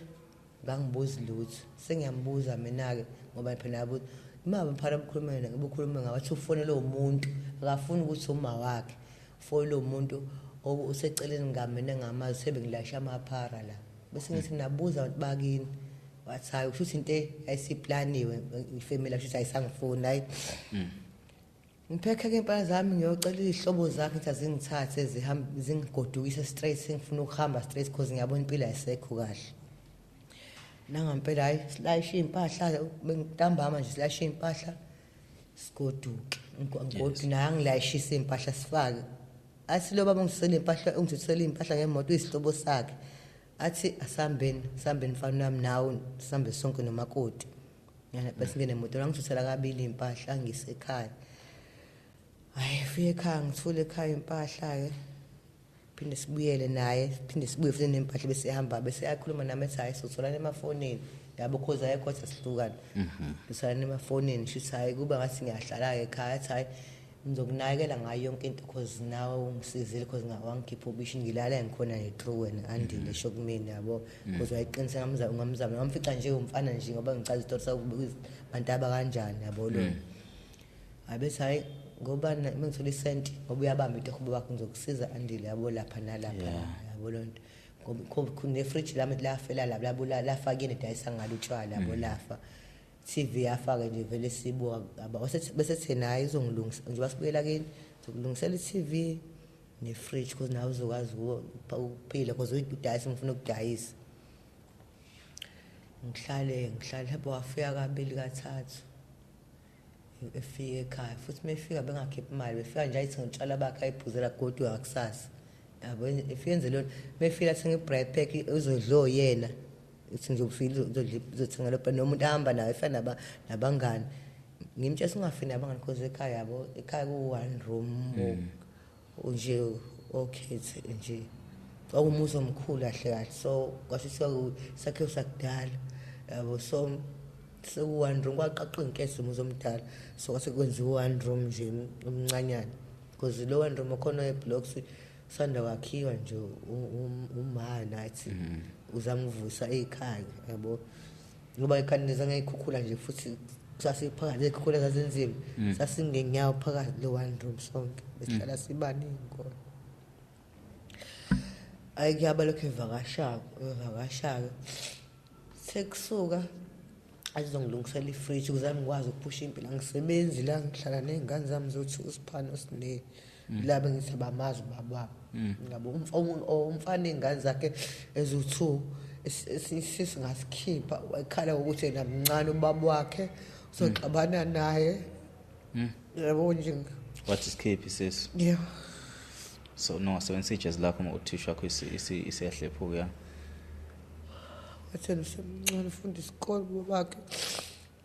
ngangibuza lutho sengiyambuza mina ke ngoba phela yabo imama mphana mkhulumela ngibukhuluma ngawathi ufonele umuntu akafuni ukuthi uma wakhe ufonele umuntu oseceleni ngamina ngamazi sebengilasha amaphara la bese ngithi nabuza abantu bakini wathi hayi usho ukuthi into ayisiplaniwe ifamily asho ukuthi ayisangifuni hayi. Ngiphekhe ke impahla zami ngiyocela izihlobo zakhe ukuthi azingithathe zihambe zingigodukise straight sengifuna ukuhamba straight because ngiyabona impilo ayisekho kahle. Nangampela hayi silayisha impahla bengintambama nje silayisha impahla sigoduke ngigodu naye angilayishisa impahla sifake. Athi lo baba ngisele impahla ungithuthela impahla ngemoto isihlobo sakhe. Athi asambeni sambeni mfana wami nawe sihambe sonke nomakoti. Yana bese ngene emoto ngithuthela kabili impahla ngisekhaya. Hayi fike ekhaya ngithule ekhaya impahla ke phinde sibuyele naye phinde sibuye futhi nempahla bese ehamba bese ayakhuluma nami ethi hayi sotholana emafonini yabo cause ayekho sihlukana. Sotholana emafonini shuthi hayi kuba ngathi ngiyahlala ke ekhaya athi hayi ngizokunakekela ngayo yonke into cause nawe ungisizile cause ngawangikhipha ubishi ngilala ngikhona nje true wena andile sho kumina yabo cause wayiqinisa ngamzama ngamfica nje umfana nje ngoba ngichaza isitori sabantu aba kanjani yabo lo. Abethi hayi ngoba mengithola isenti ngoba uyabamba into kuba wakho ngizokusiza andile yabo lapha nalapha yabo lonto ngoba nefridge lami lafela la labula lafaka yena dayisa ngalo utshwala yabo lafa TV yafaka nje vele sibuka aba bese thina hayi izongilungisa nje basibuyela kini zokulungisela iTV nefridge because nawe uzokwazi ukuphila because udayisa ngifuna ukudayisa. Ngihlale lapho wafika kabili kathathu efika ekhaya futhi mefika bengakhiphi imali befika nje ayithi ngitshala bakhe ayiphuzela godwa ngakusasa yabo efika enze lona mefika athenga i-bright pack uzodlo yena uthi ngizofika uzothenga lo nomuntu ahamba naye efana nabangani ngimtshela singafini nabangani because ekhaya yabo ekhaya ku one room nje okhethe nje kwakumuzi omkhulu kahle kahle so kwasho sakhiwo sakudala yabo so seku one room kwaqaqa inkese umuzi omdala so kwase kwenziwa one room nje omncanyana because lo one room okhona eblocks sanda kwakhiwa nje uma nathi uzama uvusa ekhaya yabo ngoba ekhaya zange ikhukhula nje futhi sasiphakathi ikhukhula zazenzima sasingenyawo phakathi lo one room sonke besihlala sibaningi khona. Ayikuyaba lokho evakashako sekusuka azongilungisela ifridge ukuze ngikwazi ukuphusha impilo angisebenzi la ngihlala nezingane zami zothi usiphana osine la bengithi abamazi baba ngabo umfana ingane zakhe ezu2 sisingasikhipha wayekhala ukuthi yena mncane ubaba wakhe soxabana naye yabo nje wathi sikhiphi sis yeah so no sebenzisa ijezi lakho uma uthisha wakho isiyahlephuka ya wathi usemncane ufunda isikole babakhe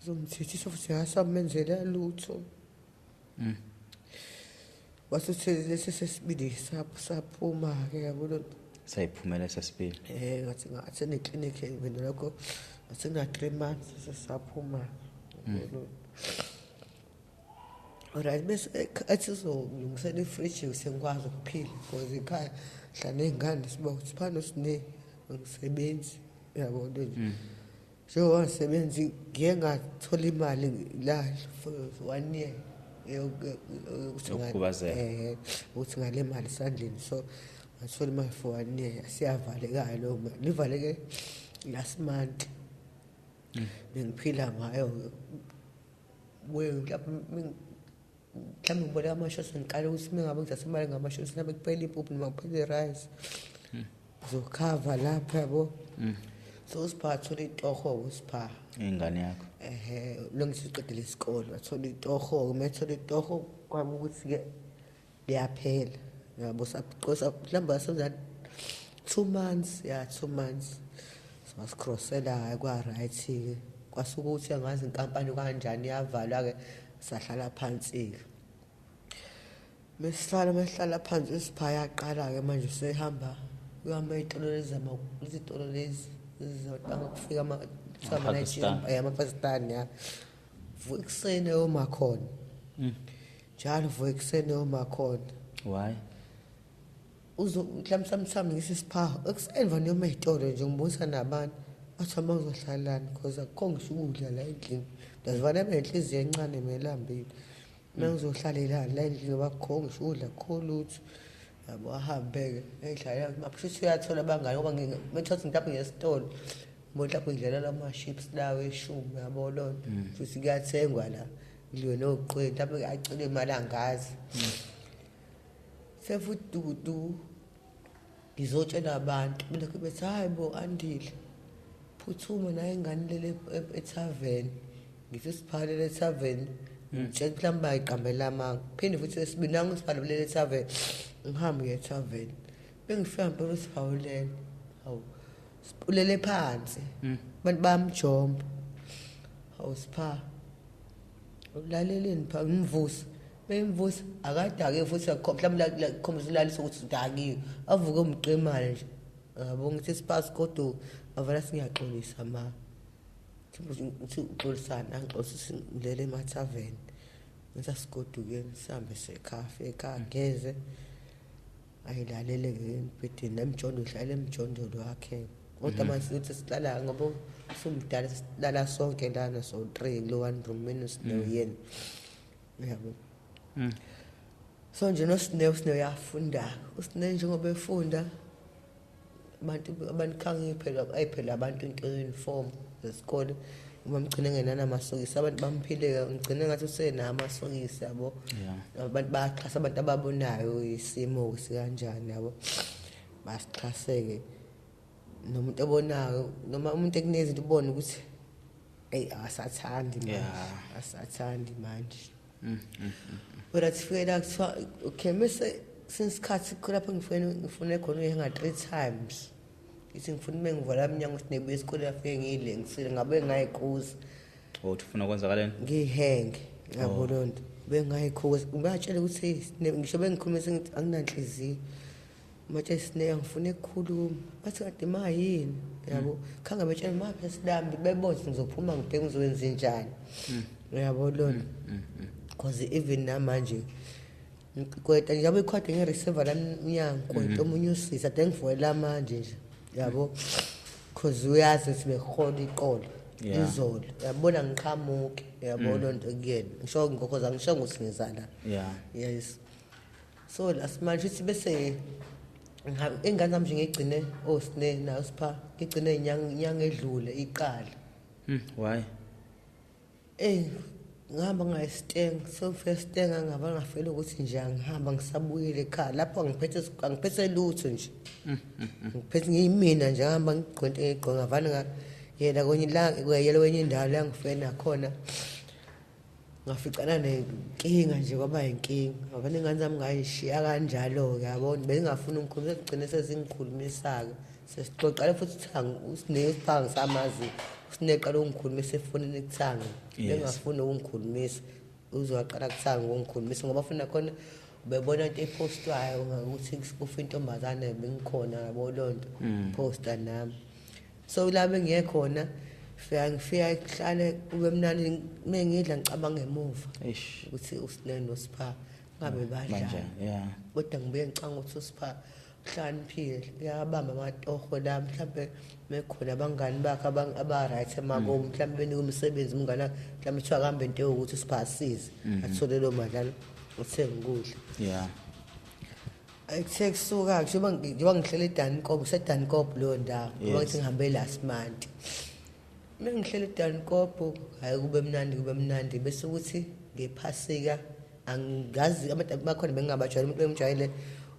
uzomthethisa futhi asamenzela lutho. Wasuthi lesi sesibili saphuma ke yabo sayiphumela sesibili ngathi ngathi neclinic mina lokho ngathi na 3 months sesaphuma. Alright bese athi uzolungisela ifridge sengikwazi ukuphila because ekhaya hlala nezingane siba siphana sine ngisebenzi yabo nje. So ngisebenzi ngiye ngathola imali la for 1 year ukuthi ngale mali esandleni so ngathola imali for 1 year siyavaleka lo mali ivaleke last month bengiphila ngayo mhlawumbe ngiboleka amashoti ngiqale ukuthi mingabe ngithatha imali ngamashoti nabe kuphela impuphu noma kuphela i-rice ngizokhava lapha yabo. So usipha athola itoho usipha ingane yakho lo ngisiqedile isikole athola itoho methola itoho kwami ukuthi ke liyaphela yabo saqosa mhlawumbe asenza 2 months yeah 2 months so wasicrossela hayi kwa right ke Kwasuka ukuthi angazi inkampani kanjani yavalwa ke, sahlala phansi ke. Mesihlala phansi uSipha yaqala ke manje usehamba uyahamba izitolo lezi izitolo lezi zizotanga kufika ama-Pakistan ya. Vuka ekuseni eyoma khona. Njalo vuka ekuseni eyoma khona. Why? Uzo mhlawumbe ngisisipha ekuseni vane noma ezitolo nje ngibonisa nabantu bathi uma ngizohlalani because akukho ngisho ukudla la endlini. Ndazivane benhliziyo encane melambile. Uma ngizohlalelani la endlini ngoba akukho ngisho ukudla, akukho lutho. Yabo, ahambe-ke ey'hlalela maphushithi uyathola abangani ngoba methatha mhlawumbe ngesitolo mhlawumbe ngidlalela ama-chips lawo eshumi, yabo loo nto. Futhi kuyathengwa la kudliwe noqweni, mhlawumbe acele imali angazi. Sefuthi dukuduku ngizotshela abantu belokhu bethi hayi bo Andile, phuthuma naye ingane lele ethaveni. Ngithi siphalele ethaveni, ngitshela mhlawumbe bayiqambela amanga. Phinde futhi esibili nangu siphalele ethaveni, ngihambe ngiye ethaveni. Bengifika ngempela uSiphawulele. Hawu, ulele phansi. Abantu bayamjomba. Hawu Sipha, ulaleleni pha ngimvusa. Bengimvusa akadake futhi mhlawumbe lakhombisa ulalisa ukuthi udakiwe. Avuke umqemane nje. Yabo ngithi Sipha sigoduka, avela singiyaxolisa ma. Ngithi uxolisana, angixolisa ngilele emathaveni. Ngithi asigodukeni sihambe sekhafe ekhaya ngeze. Ayilalele-ke embhedeni nemjondolo, uhlala emjondolo wakhe. Kodwa manje sithi sihlala ngoba usumdala silala sonke lana so 3 kulo one room mina uSine yena. Yabo. So nje noSine uSine uyafunda. uSine njengoba efunda abantu abantu phela ayiphela abantu into uniform zesikole uma mgcine ngenana amasokisi abantu bamphile ngigcine ngathi usenawo amasokisi yabo. Abantu bayaxhasa abantu ababonayo isimo sikanjani yabo. Basixhaseke nomuntu obonayo noma umuntu ekunezinto ubone ukuthi hey asathandi manje, asathandi manje. Kodwa sifike la kuthiwa okay mase sesikhathi lapho ngifune khona uye nga 3 times. Ngithi ngifuna uma ngivala umnyango sinebuye esikoleni afike ngile ngisile ngabe ngayikuza. Oh ufuna kwenzakaleni? Ngihenge yabo lonto. Bengayikhuza ngibatshela ukuthi ngisho bengikhuluma ngithi anginanhliziyo. Matshe sine ngifuna ukukhuluma. Bathi kade ma yini yabo. Khanga betshela ma phela silambi bebona ngizophuma ngibheke ngizowenza njani. Yabo lonto. Because even namanje kweta njengoba ikhwade nge-receiver la mnyango kweta omunye usisi ade ngivulela manje nje yabo, cause uyazi ukuthi bekuhola iqolo izolo yabona ngiqhamuke yabo lonto kuyena ngisho ngokhoza ngisho ukuthi ngizala. Yes, so lasimanje ukuthi bese ingane zami nje ngigcine osine nayo Sipha ngigcine inyanga edlule iqala. Why? Ngihamba ngayisitenga, so ngifike esitenga ngaba ngafela ukuthi nje angihamba ngisabuyile ekhaya lapho angiphethe lutho nje. Ngiphethe ngiyimina nje ngihamba ngigqoke into engigqoke ngavane ngayela kwenye la kweyela kwenye indawo la ngifike nakhona. Ngaficana nenkinga nje kwaba inkinga. Ngavane ingane zami ngayishiya kanjalo-ke yabo, bengingafuni ukukhuluma ngigcine sezingikhulumisa-ke. Sesixoxa futhi uThango uSine uSipha ngisamazi uSineqala ukungikhulumisa efonini kuThango. Bengafuni ukungikhulumisa uzowaqala kuThango ukungikhulumisa ngoba funa khona ubebona into epostwayo ukuthi kufa intombazane bengikhona yabo lonto posta nami. So la bengiye khona fika ngifika kuhlale kube mnandi mengidla ngicabanga emuva ukuthi uSine noSipha ngabe badla. Kodwa ngibuye ngicanga ukuthi uSipha uhlakaniphile uyabamba amatoho la mhlambe mekhona abangani bakhe aba right emakubo mhlambe benika umsebenzi umngane mhlambe kuthiwa kambe into yokuthi uSipha asize athole lo madlala uthenga ukudla. Ekuthe kusuka njengoba ngihlele eDankop, kuseDankop leyo ndawo ngoba ngithi ngihambe last month. Mengihlele eDankop hayi kube mnandi kube mnandi bese ukuthi ngephasika angazi abantu bakhona bengingabajwayele umuntu engimjwayele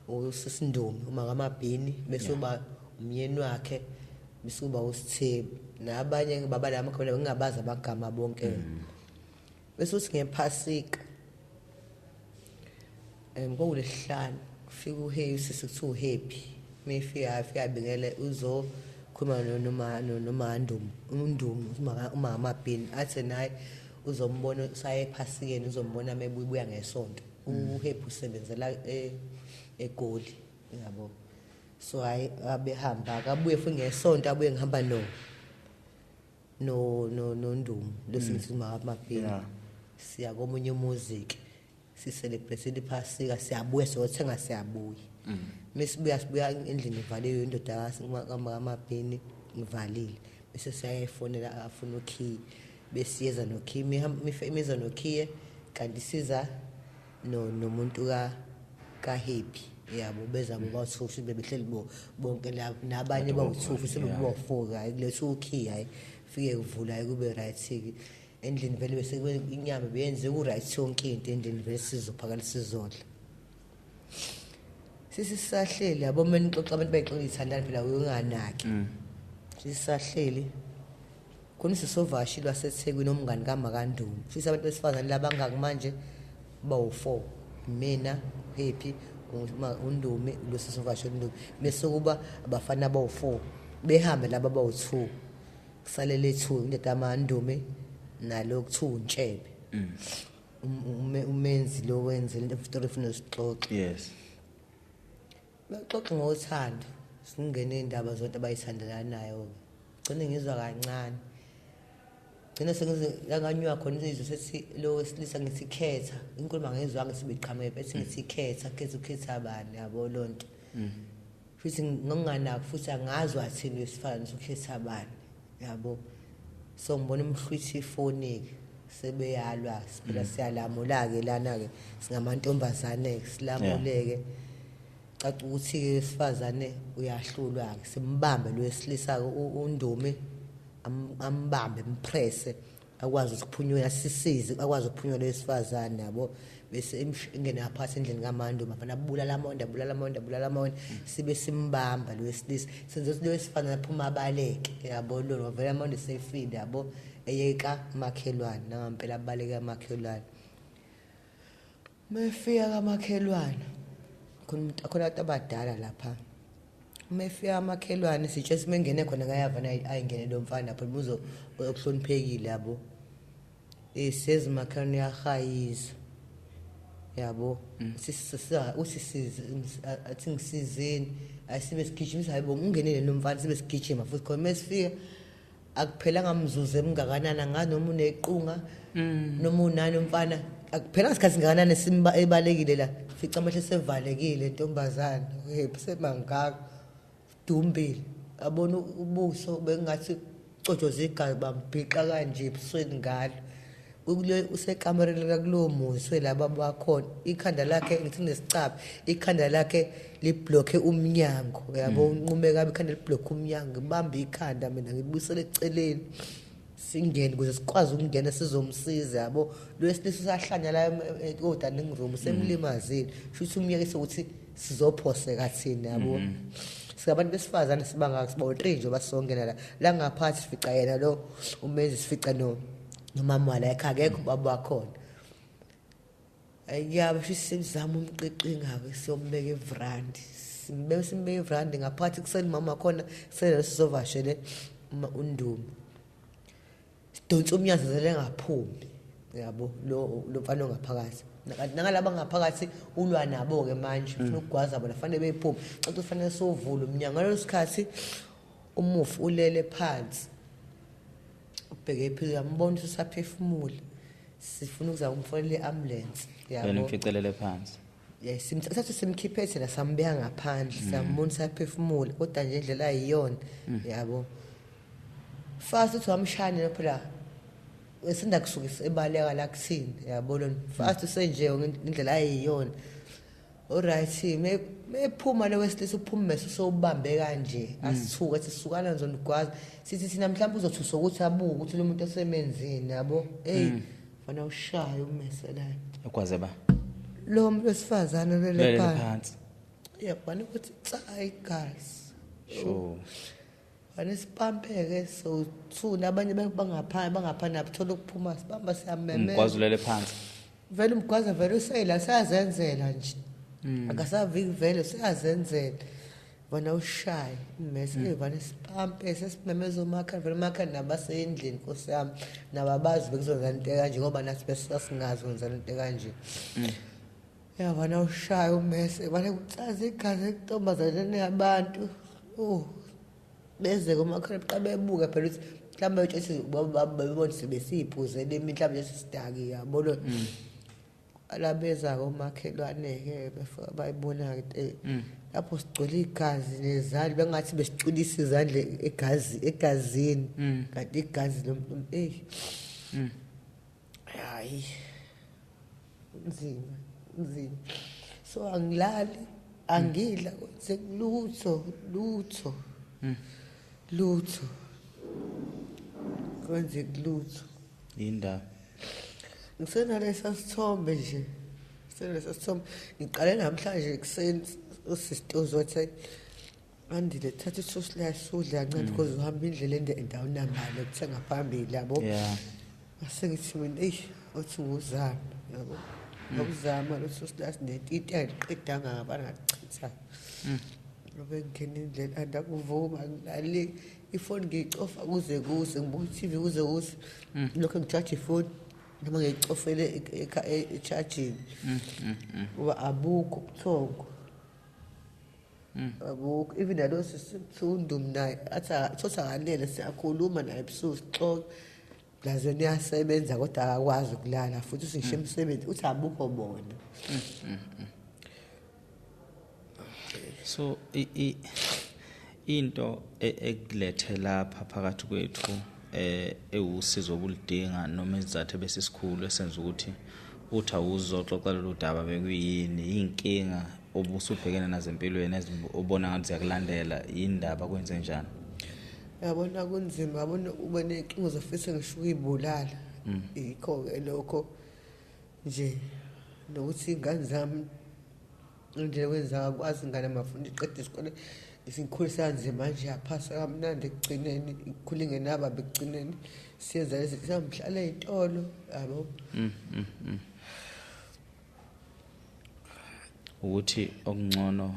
uSisindumi uma ngamabhini bese uba umyeni wakhe bese uba uSithembu nabanye baba lama khona bengingabazi abagama bonke. Bese uthi ngephasika ngokulesihlanu kufika uHappy sisi kuthiwa uHappy mefika afika abingele uzo Khuluma noma noma Ndumo, uNdumo uma amabhini athi naye uzombona saye ephasikeni, uzombona mebuya ngesonto. UHappy usebenzela eGoli, yabo. So hayi, abehamba akabuye futhi ngesonto, abuye ngihamba no no no noNdumo lesingithi uma amabhini. Siya komunye umuzi ke, si-celebrate iphasika, siyabuya siyothenga, siyabuya. Mesibuya sibuya endlini ivaliwe, indoda kamabhini ivalile. Bese siyayifonela, afuna ukhiye, besiyeza nokhiye, imiza nokhiye, kanti siza no nomuntu ka kaHappy, yabo. Beza boba-two, futhi bebehleli bonke lapho nabanye bawu-two, futhi sebebo-four. Hayi, kuletha ukhiye, hayi, fike kuvula, hayi, kube right-ke endlini vele. Bese kube inyama beyenze ku-right yonke into endlini vele, sizophakela sizodla. Sisisahleli, yabo, uma nixoxa abantu bayixoxa ithandana phela, unganaki. Sisisahleli khona, sisovakashi lwaseThekwini, omngani kaMakandumo. Sisi abantu besifazane labangaki manje? Bawu-four: mina, Happy, uNdumi lo sisovakashi uNdumi, bese kuba abafana bawu-four. Behambe laba bawu-two, kusalele two, indoda amaNdumi nalo kuthiwa uNtshebe, umenzi lo wenze lento story ufuna sixoxe. Baxoxe ngothando, singene indaba zonke abayithandelanayo. Gcine ngizwa kancane, gcine sengize langanywa khona izwi sethi lo wesilisa, ngithi khetha inkulumo, angizwanga sibiqhamuke, ethi ngithi khetha, khetha, ukhetha bani, yabo lonto. Futhi nginganaki, futhi angazi wathini wesifazane, ukhetha bani, yabo. So ngibona umhlwithi ifoni-ke, sebeyalwa phela, siyalamula-ke lana-ke, singamantombazane-ke, silamuleke. Caca ukuthi-ke wesifazane uyahlulwa-ke. Simbambe lo wesilisa-ke, uNdumi ambambe, mpresse, akwazi ukuthi kuphunywe, asisize akwazi ukuphunywa lo wesifazane, yabo. Bese ingene ngaphakathi endlini kaMandu, mafana abulala amonde, abulala amonde, abulala amonde. Sibe simbamba lo wesilisa, senze ukuthi lo wesifazane aphuma abaleke, yabo. Lo vele amonde sefile, yabo, eyeka makhelwane. Nangampela abaleke amakhelwane. Mefika kamakhelwane khona umuntu, khona abantu abadala lapha. Mefika amakhelwane, sitshe simengene khona, ngayavana ayingene lo mfana lapho muzo okuhloniphekile, yabo. Sezi makhelwane, uyahayiza, yabo. Usisize, athi ngisizeni, asibe sigijimisa. Hayibo, ungenile lo mfana, sibe sigijima futhi khona. Mesifika akuphelanga mzuzu emngakanani, angazi noma unequnga noma unani umfana, akuphelanga sikhathi singakanani simba ebalekile la, fica amehlo sevalekile ntombazane. Hey, semangaka dumbile, abona ubuso bengathi cojoza igazi, bambhiqa kanje ebusweni ngalo. Kule usekamereni kakulowo muzi laba bakhona, ikhanda lakhe ngithi nesicaba, ikhanda lakhe liblocke umnyango, yabo, unqume kabi, ikhanda liblocke umnyango. Ngibamba ikhanda mina, ngibuyisele eceleni, singene ukuze sikwazi ukungena sizomsiza, yabo. Lo wesilisa usahlanya la ko-dining room, semlimazile, shuthi umyekise ukuthi sizophoseka thina, yabo. Singabantu besifazane sibangaka, siba three nje basongena la la ngaphathi, sifica yena lo umenzi, sifica no nomama wala ekhaya, akekho ubaba wakhona. Ayiyaba shuthi simzama umqiqinga-ke, siyombeka evrandi, simbeke, simbeke evrandi ngaphakathi, kuseni mama khona kusele sizovashele uNdumi. Sidonsa umnyango zele engaphumi, yabo, lo lo mfana ongaphakathi. Kanti nangalaba ngaphakathi ulwa nabo-ke manje, ufuna ukugwaza bona, fanele bephume. Caca kufanele sowuvule umnyango ngaleso sikhathi, umufi ulele phansi, ubheke phezulu, yambona ukuthi usaphefumula. Sifuna ukuzama umfonela i-ambulance, yena yabo. Umficelele phansi. Yes, sathi simkhiphe thina, sambeka ngaphandle, siyambona usaphefumula, kodwa nje indlela ayiyona, yabo. Fast uthi wamshana phela, esanda kusuka ebaleka la kuthini, yabo, lona fast usenje indlela ayiyona. Alright, mephuma lo wesilisa, uphuma mese usowubambe kanje, asithuke, athi sukana ngizonigwaza. Sithi thina mhlawumbe uzothusa ukuthi abuke ukuthi lo muntu osemenzini, yabo. Hey, fana ushaye ummese la. Ekwaze ba lo muntu wesifazane lele lele phansi. Phansi. Yabona ukuthi tsa igazi. Fane sipampeke, so two nabanye bangapha bangapha nabo, thola ukuphuma, sibamba, siyamemeza. Umgwazi ulele phansi. Vele umgwaza vele useyila, siyazenzela nje, akasaviki vele, siyazenzela. Vana ushaye ummese, vana sipampe sesimemeza umakhelwane, vele umakhelwane nabasendlini, Nkosi yami, nababazi bekuzonza into kanje, ngoba nathi besasingazi kwenza into kanje. Ya, vana ushaya ummese, vana kutsaza igazi entombazaneni yabantu. Oh, beze komakhelwane xa bebuka phela ukuthi mhlawumbe betshetse bebona sebesiyiphuzele emini, mhlawumbe sesidaki, yabona. Alabeza komakhelwane-ke befika bayibona-ke lapho sigcwele igazi nezandla, bengathi besicwilisa izandla egazini, kanti igazi lomuntu. Eyi, hayi, nzima, nzima. So angilali, angidla kwenzeki lutho, lutho, lutho, kwenzeki lutho. Yindaba? Ngisenalesa sithombe nje, ngisenalesa sithombe. Ngiqale namhlanje ekuseni, usisi uzothi, "Andile, thatha i-two slice udle kancane, because uhamba indlela ende and awunamali yokuthenga phambili," yabo. Ngase ngithi mina, eyi, othi nguzame, yabo, ngokuzama lo two slice netiti, angiqedanga ngabana, ngachitha ngoba ngingena indlela andakuvuma. Ngilale, ifoni ngiyicofa kuze kuse, ngibuka i-TV kuze kuse, lokho ngi-charge ifoni noma ngiyicofele e-chargini, ngoba abukho ubuthongo, abukho. Even nalo sisi Undumi naye athi thothi akalele, siyakhuluma naye ebusuku, sixoxe. Laze uyasebenza kodwa akakwazi ukulala futhi, usisho emsebenzi uthi abukho bona. So into ekulethe lapha phakathi kwethu, ewusizo obulidinga noma isizathu ebesisikhulu esenza ukuthi uthi awuzoxoxa lolu daba, bekuyini inkinga obusubhekene nazo empilweni obona ngathi ziyakulandela? Yindaba kwenze njani? Yabona, kunzima, yabona, ube ney'nkinga uzofisa ngisho ukuy'bulala. Yikho-ke lokho nje, nokuthi iy'ngane zami indlela kwenza akwazi ingane mafunda iqeda isikole, isikhulisa kanzima nje, yaphasa kamnandi ekugcineni, ikhule ingenababa ekugcineni, siyenza lezi siyamhlala ey'tolo, yabo. Ukuthi okungcono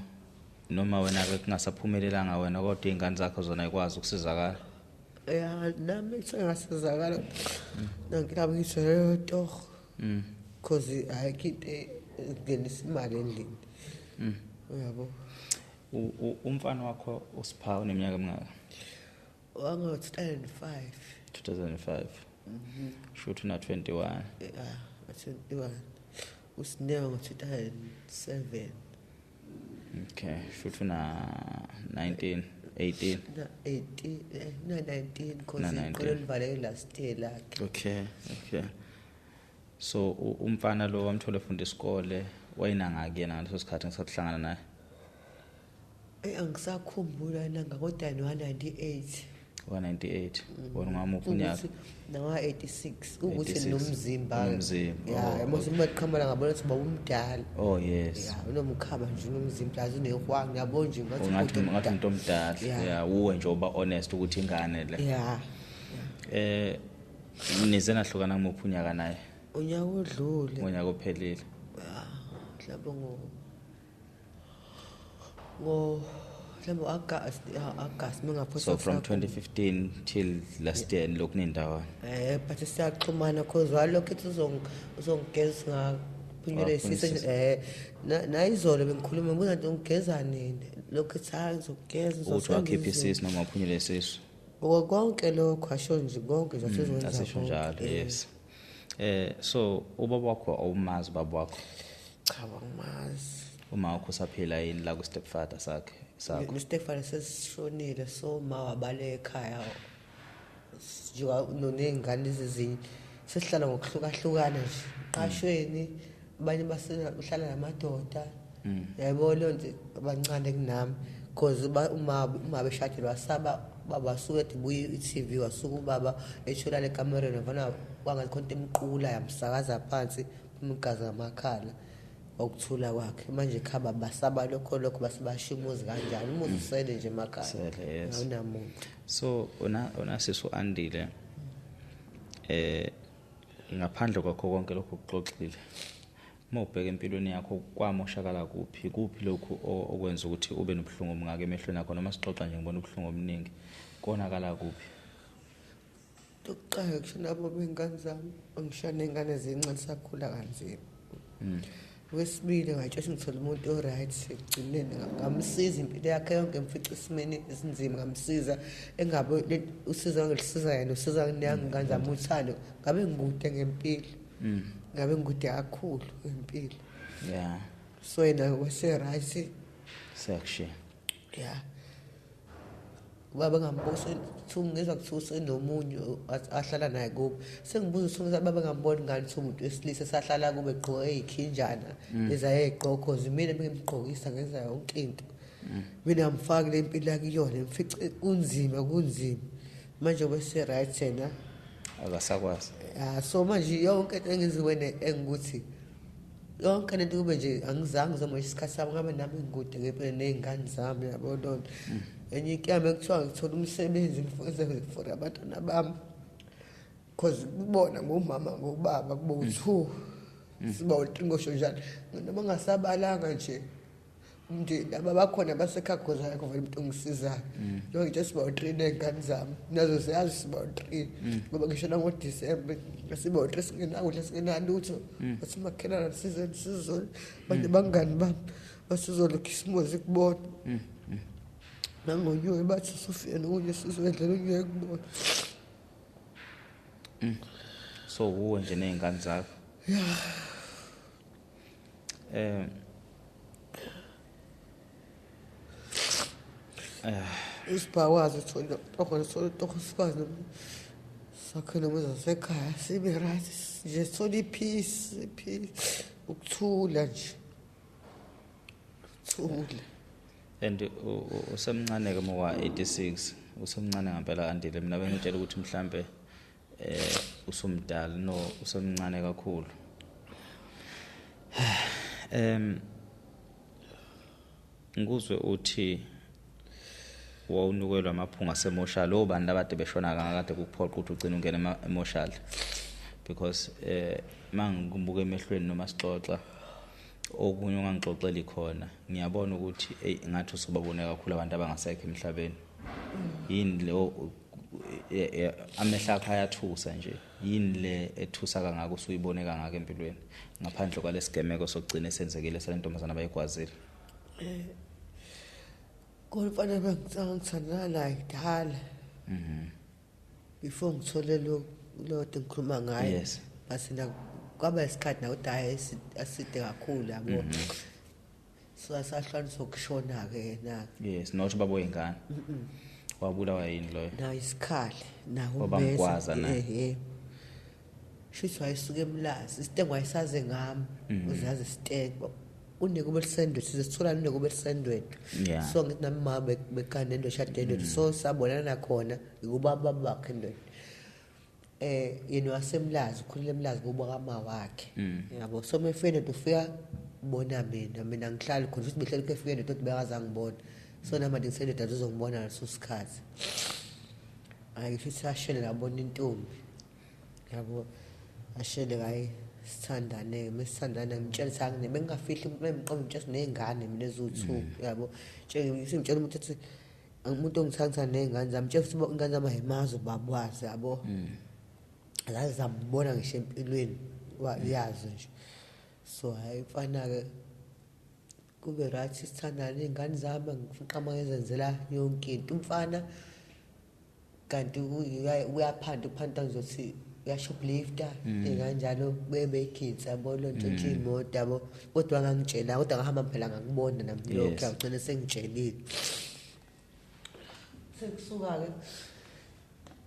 noma wena-ke kungasaphumelelanga wena, kodwa iy'ngane zakho zona ayikwazi ukusizakala. Ya, nami sengasizakala nanki labo, ngisho leyo toho, cause ayikho into engenisa imali endlini, uyabo. Umfana wakho uSipha uneminyaka emingaka? Wango-2005. 2005, shuthi una 21. Ya, 21. Usinewa ngo-2007. Okay, shuthi una 19, 18. Na 18, na 19, cause Na 19. iqolo livaleke last year lakhe. Okay, so umfana lo wamthola efunda isikole, wayinangaki yena ngaleso sikhathi ngesikhathi uhlangana naye? Angisakhumbula nanga, kodwa no-98. Wa-98, wena ungamuphi unyaka? Nawa-86, ukuthi 86. nomzimba. Unomzimba, Ya. oh. Yabo, uma eqhamala ngabona ukuthi baba umdala. Oh yes. Ya, unomkhaba nje, unomzimba, yazi, unehwanga, yabo nje, ngathi Ungathi umuntu ngathi omdala. umuntu omdala. Ya, uwe nje uba honest ukuthi ingane le. Ya. Nize nahlukana kumuphi unyaka naye? Unyaka odlule. Unyaka ophelile? Ya, mhlawumbe ngo mhlawumbe August, ya, August mengaphosa. So from 2015 till last year lokhu nindawo? But siyaxhumana, cause walokhu ethi uzongigeza ngaphunyelwa Waphunyelwa isisu. Nayizolo bengikhuluma, ngibuza nje, "Ungigeza nini?" Lokhu ethi, "Hayi, ngizokugeza." Ukuthi wakhipha isisu noma waphunyelwa isisu? Konke lokho asho nje, konke nje asizokwenza. Asisho Konke. njalo. Yes. So ubaba wakho awumazi, ubaba wakho? Cha, angimazi. Uma wakho usaphila yini la ku stepfather sakhe, sakho? No-stepfather sesishonile, so ma wabaleka ekhaya nje ney'ngane ezezinye, sesihlala ngokuhlukahlukana nje qashweni, abanye bahlala namadoda, yayibona leyo nto, abancane kunami, cause uma beshadile wasaba ubaba, wasuke ethi buye i-TV, wasuka ubaba etholala ekamereni, wavana kwangathi khona into emqula, yamsakaza phansi, phuma igazi ngamakhala, ukuthula kwakhe. Manje khaba basaba lokho basebashiya umuzi kanjani, umuzi usele nje emakhaya. Usele, yes. Awunamuntu. So una sisi Andile, ngaphandle kwakho konke lokho kuxoxile, Uma ubheka empilweni yakho kwamoshakala kuphi, kuphi lokhu okwenza ukuthi ube nobuhlungu obungaka emehlweni akho, noma sixoxa nje ngibona ubuhlungu obuningi, konakala kuphi? Okuqala kushona abo bey'ngane zami, ngishiya ney'ngane zincane sakhula kanzima. Okwesibili ngatshela ngithola umuntu o-right ekugcineni, ngamsiza impilo yakhe yonke, ngifica esimeni esinzima, ngamsiza engabe usizo angilisiza yena, usizo angingane zami uthando, ngabe ngikude ngempilo. Ngabe ngikude kakhulu ngempilo. Yeah. So yena wase-right. Seyakushiya. Yeah. Ubaba ngambuza ngizwa kuthiwa usenomunye ahlala naye kubo. Sengibuza ukuthi baba ngamboni ngani ukuthi umuntu wesilisa esahlala kube egqoke eyikhinjana ezayegqoka, cause mina bengimgqokisa ngenza yonke into. Mina ngimfaka le mpilo yakuyona, ngimfice kunzima kunzima. Manje bese right yena akasakwazi. So manje yonke into engenziwe engukuthi yonke lento kube nje angizange ngizomosha isikhathi sami, ngabe nami ngikude ngempilo ney'ngane zami, yabo lona. Enye inkinga ekuthiwa ngithola umsebenzi ngifunze for abantwana bami, cause kubona ngomama ngobaba kubo u2 siba u3 njalo, noma ngasabalanga nje umndeni laba bakhona basekhaya cause akekho vele umuntu ongisizayo. Njengoba ngitshe siba u3 ney'ngane zami nazo ziyazi siba u3, ngoba ngisho nangoDisemba siba u3 singenakudla singenalutho, bathi makhelwane size sizole manje bangani bami basizole khisimuzi kubona. Nangonyuke bathi usufike nokunye sizodlela unyuke kubona. So uwe nje ney'ngane zakho. Yeah. Usibhakwazi uthola tohho sithola tohho sikwazi sakhe nomuzi wasekhaya sibe right nje, sithole i-peace, i-peace, ukuthula nje, ukuthula. And usemncane ke mowa 86, usemncane ngempela Andile. Mina bengitshela ukuthi mhlambe usumdala, no usemncane kakhulu. Ngikuzwe uthi wawunukelwa amaphunga asemoshali, obani labade beshona kangakade kukuphoqa ukuthi ugcine ungene emoshali? Because mangikumbuka emehlweni noma sixoxa okunye ongangixoxeli khona, ngiyabona ukuthi hey ngathi usubabone kakhulu abantu abangasekho emhlabeni. Yini le amehla akho ayathusa nje, yini le ethusa kangaka usuyibone kangaka empilweni ngaphandle kwalesigameko sokugcina esenzekile salentombazana abayigwazile? Kodwa mfana bengithandana naye kudala. Before ngithole lo ngikhuluma ngaye. Yes. Base na kwaba isikhathi na kodwa aside kakhulu yabo. So asahlukaniswa ukushona ke yena. Yes, not babo ingane. Wabulawa yini loyo? Na isikhali na umbeza. Eh. Shuthi wayisuka eMlazi, isitengo wayesaze ngami, uzazi isitengo. Unekube lisendwe size sitholana unekube lisendwe. So ngithi nami ma bekane nendo shade ndoda, so sabonana khona ubaba bakhe ndoda. Yena waseMlazi, ukhulele eMlazi kubo kama wakhe. Yabo, so mefene ufika bona mina ngihlala khona futhi behleli efike ndoda bekaza ngibona. So nami ngisendoda uzongibona leso sikhathi. Hayi futhi ashele labona intombi. Yabo, ashele hayi sithandane, mesithandana ngimtshela ukuthi angine bengingafihli bemqondo ngitshela nezingane mina eziwu2, yabo. Ngitshela umuntu ethi umuntu ongithanda nezingane zami, ngitshela ukuthi ingane zami ayimazi ubaba wazi, yabo. Azazi zambona ngisho empilweni yazo nje. So hayi mfana ke kube right sithandane nezingane zami, ngiqama ngezenzela yonke into. Umfana kanti uyaphanda uphanda ngizothi uyashoplifta kanjalo bebe ikids yabo lonto nje imoto yabo, kodwa ngangitshela kodwa ngahamba phela ngakubona nami lokho ngagcina sengitshelile. Sekusuka ke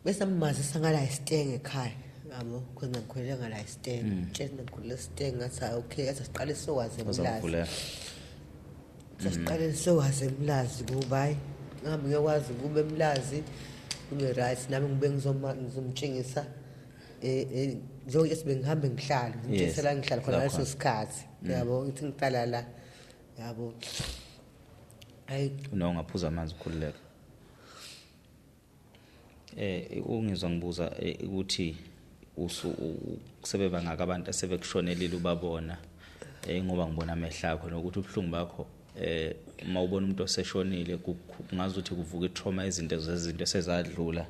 bese ngimazisa ngala isitenge ekhaya yabo, because ngikhulele ngala isitenge, ngitshela ngikhulele isitenge ngathi okay athi siqale sokwazi eMlazi. Sasiqale sokwazi eMlazi kuba hayi ngihambe ngiyokwazi kube eMlazi kube right nami ngibe ngizomtshengisa njengoba nje bengihambe ngihlala ngitshengisela ngihlala khona leso sikhathi yabo, ngithi ngihlala la yabo. Hayi no ungaphuza amanzi ukhululeke. Ungizwa ngibuza ukuthi sebebangaka abantu asebekushonelile ubabona, Ngoba ngibona amehlo akho nokuthi ubuhlungu bakho uma ubona umuntu oseshonile kungazuthi kuvuka itrauma, izinto zezinto esezadlula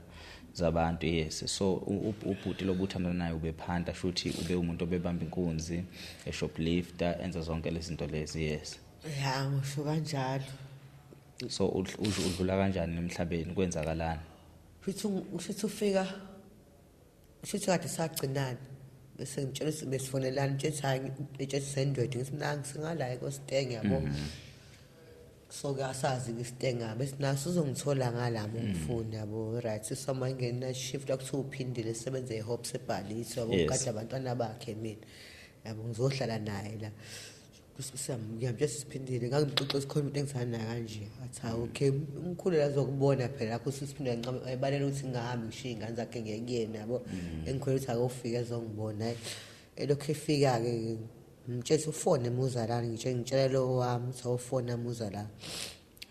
zabantu. Yes, so ubhuti lobuthandana naye ubephanta, shuthi ube umuntu obebamba inkunzi, eshoplifter, enza zonke lezi zinto lezi. Yes. Ya, ngisho kanjalo. So udlula kanjani emhlabeni, kwenzakalani? Futhi ufika futhi kade sagcinana, bese ngitshela ukuthi besifonelana, ngitshela hayi, ngitshela sendoda, ngithi mina ngisingala eKosteng, yabo. So ke asazi ke istenga, bese naso uzongithola ngala ngifuna, yabo. Right, so mangena shift akuthiwa uphindile sebenze eHope sebhaliso, yabo. Kade abantwana bakhe mina, yabo, ngizohlala naye la. Ngiyamtshela siphindile, ngangimxoxa sikhona umuntu engithanda naye kanje, athi hawu, okay, umkhulu la azokubona phela lapho sisiphindile, ncama ayibalele ukuthi ngingahambi ngishiye iy'ngane zakhe ngiye kuyena, yabo. Engikhulele ukuthi akofika ezongibona, hayi, elokhu efika-ke ngimtshela ukuthi ufone muzalana, ngitshela lo wami ukuthi awufone muzalana.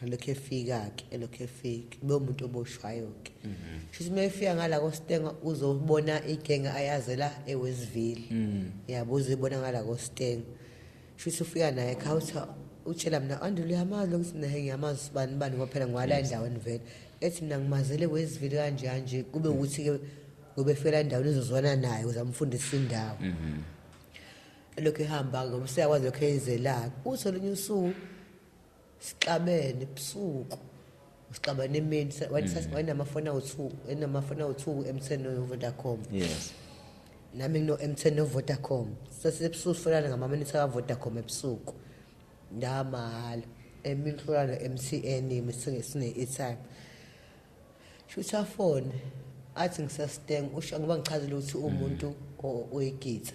Elokhu efika-ke, elokhu efika ube umuntu oboshwayo-ke. Shuthi uma efika ngala koStenga uzobona igenge ayazela eWestville, yabo, uzoyibona ngala koStenga. Shuthi ufika naye ekhaya, uthi utshela mina, "Andile, uyamazi lo?" Ngithi, "Naye ngiyamazi, sibani bani," ngoba phela ngiwala endaweni vele. Ethi mina ngimazele eWestville kanje kanje, kube ukuthi-ke ngoba efika endaweni uzozwana naye ukuze amfundise indawo. Elokhu ehamba ngoba useyakwazi lokhu eyenzelayo. Uthi olunye usuku sixabene ebusuku, sixabane emini, wayenamafoni awu-2, enamafoni awu-2, M10 no-Vodacom. Nami ngino-M10 no-Vodacom. Sasebusuku sifonana ngamaminithi aka-Vodacom ebusuku ndamahhala, emini sifonana no-MTN sine-airtime. Shuthi afone athi ngisasteng, usho ngoba ngichazile ukuthi umuntu oyigitse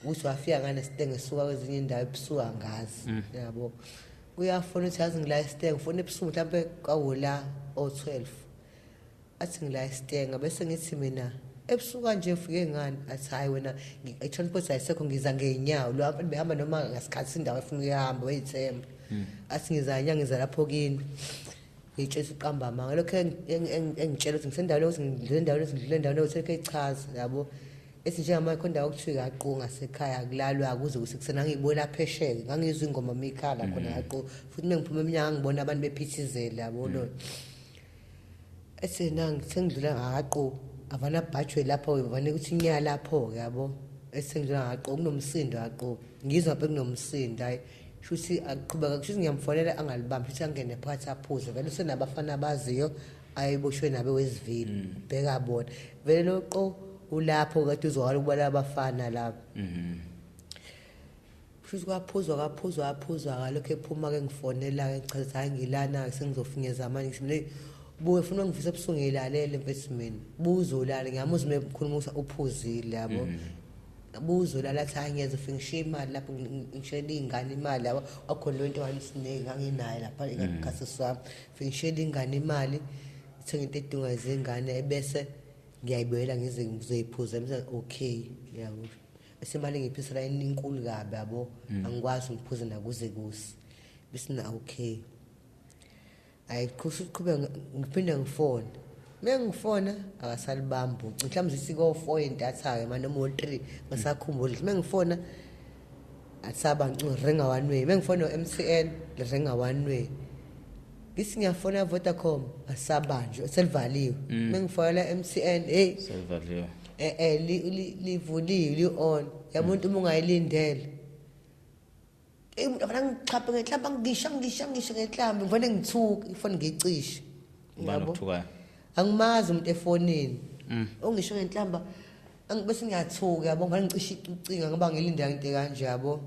ukuthi wafika ngane steng esuka kwezinye indawo ebusuku angazi, yabo. Uyafona ukuthi yazi ngila esteng, ufona ebusuku mhlawumbe kwawula o-12, athi ngila estenga. Bese ngithi mina, "Ebusuku kanje ufike ngani?" Athi, "Hayi wena, i-transport ayisekho, ngiza ngey'nyawo." Lo abantu behamba noma ngasikhathi indawo efuna ukuyihamba weyithemba. Athi ngiza ngey'nyawo, ngiza lapho kini. Ngiyitshela uqamba amanga, lokho engitshela ukuthi ngisendaweni yokuthi ngidlule endaweni yokuthi ngidlule endaweni yokuthi, elokhu echaza, yabo. Ethi njengamanje khona indawo okuthiwa ikaqo ngasekhaya, kulalwa kuze kuse kusena, ngangiyibona phesheya, ngangizwa ingoma mikhala khona kaqo, futhi uma ngiphuma eminyaka ngibona abantu bephithizela, yabo. Lo ethi sengidlula ngakaqo, avana abhajwe lapho, vane ukuthi inya lapho-ke, yabo. Ethi sengidlula ngakaqo kunomsindo kaqo, ngizwa phela kunomsindo, hayi, shuthi aqhubeka, kushuthi ngiyamfonela angalibambi, shuthi angene phakathi aphuze vele, usenabafana abaziyo ayeboshwe nabo wezivili, bheka bona vele lo qo ulapho kade uzwakala ukubala abafana lapho. Kushuthi kwaphuzwa, kwaphuzwa, kwaphuzwa, kalokhu ephuma-ke, ngifonela-ke, ngichaza hayi ngilana-ke sengizofinyeza manje. Ngithi mina, buke funa ngifisa ebusuku ngiyilalele mfethu, mina buzolala, ngiyamuzwa uma ekhuluma ukuthi uphuzile, yabo. Buzolala, athi hayi ngiyeza ufike ngishiye imali lapho, ngishiyele iy'ngane imali, yabo. Wakhona leyo nto ngangisineki nganginayo lapha ekhathi wami, fike ngishiyele ingane imali, ithenge into edingwa izingane, ebese ngiyayibuyela ngize ngizoyiphuza. Bese okay, yabo, bese imali engiyiphisela inkulu kabi, yabo, angikwazi ngiphuze nakuze kusi. Bese na okay, ayiqhusha uqhubeka, ngiphinde ngifone, uma ngifona akasalibambi ucingo, mhlawumbe zisiko 4 entatha-ke ma noma o-3, ngisakhumbuli. Uma ngifona asaba ringa one way, uma ngifona no-MTN ringa one way, ngithi ngiyafona Vodacom asabanjwe, selivaliwe. Uma ngifonela MTN, hey, Selivaliwe. Livuliwe, li-on, yabo. Umuntu uma ungayilindele, umuntu afana ngichaphe ngenhlamba, ngisho ngisho ngisho ngenhlamba, ngivele ngithuke ifoni ngiyicishe. Ubani okuthukayo? Angimazi umuntu efonini ongisho ngenhlamba, bese ngiyathuka, yabo, ngivele ngicishe ucinga ngoba ngilindela into kanje, yabo.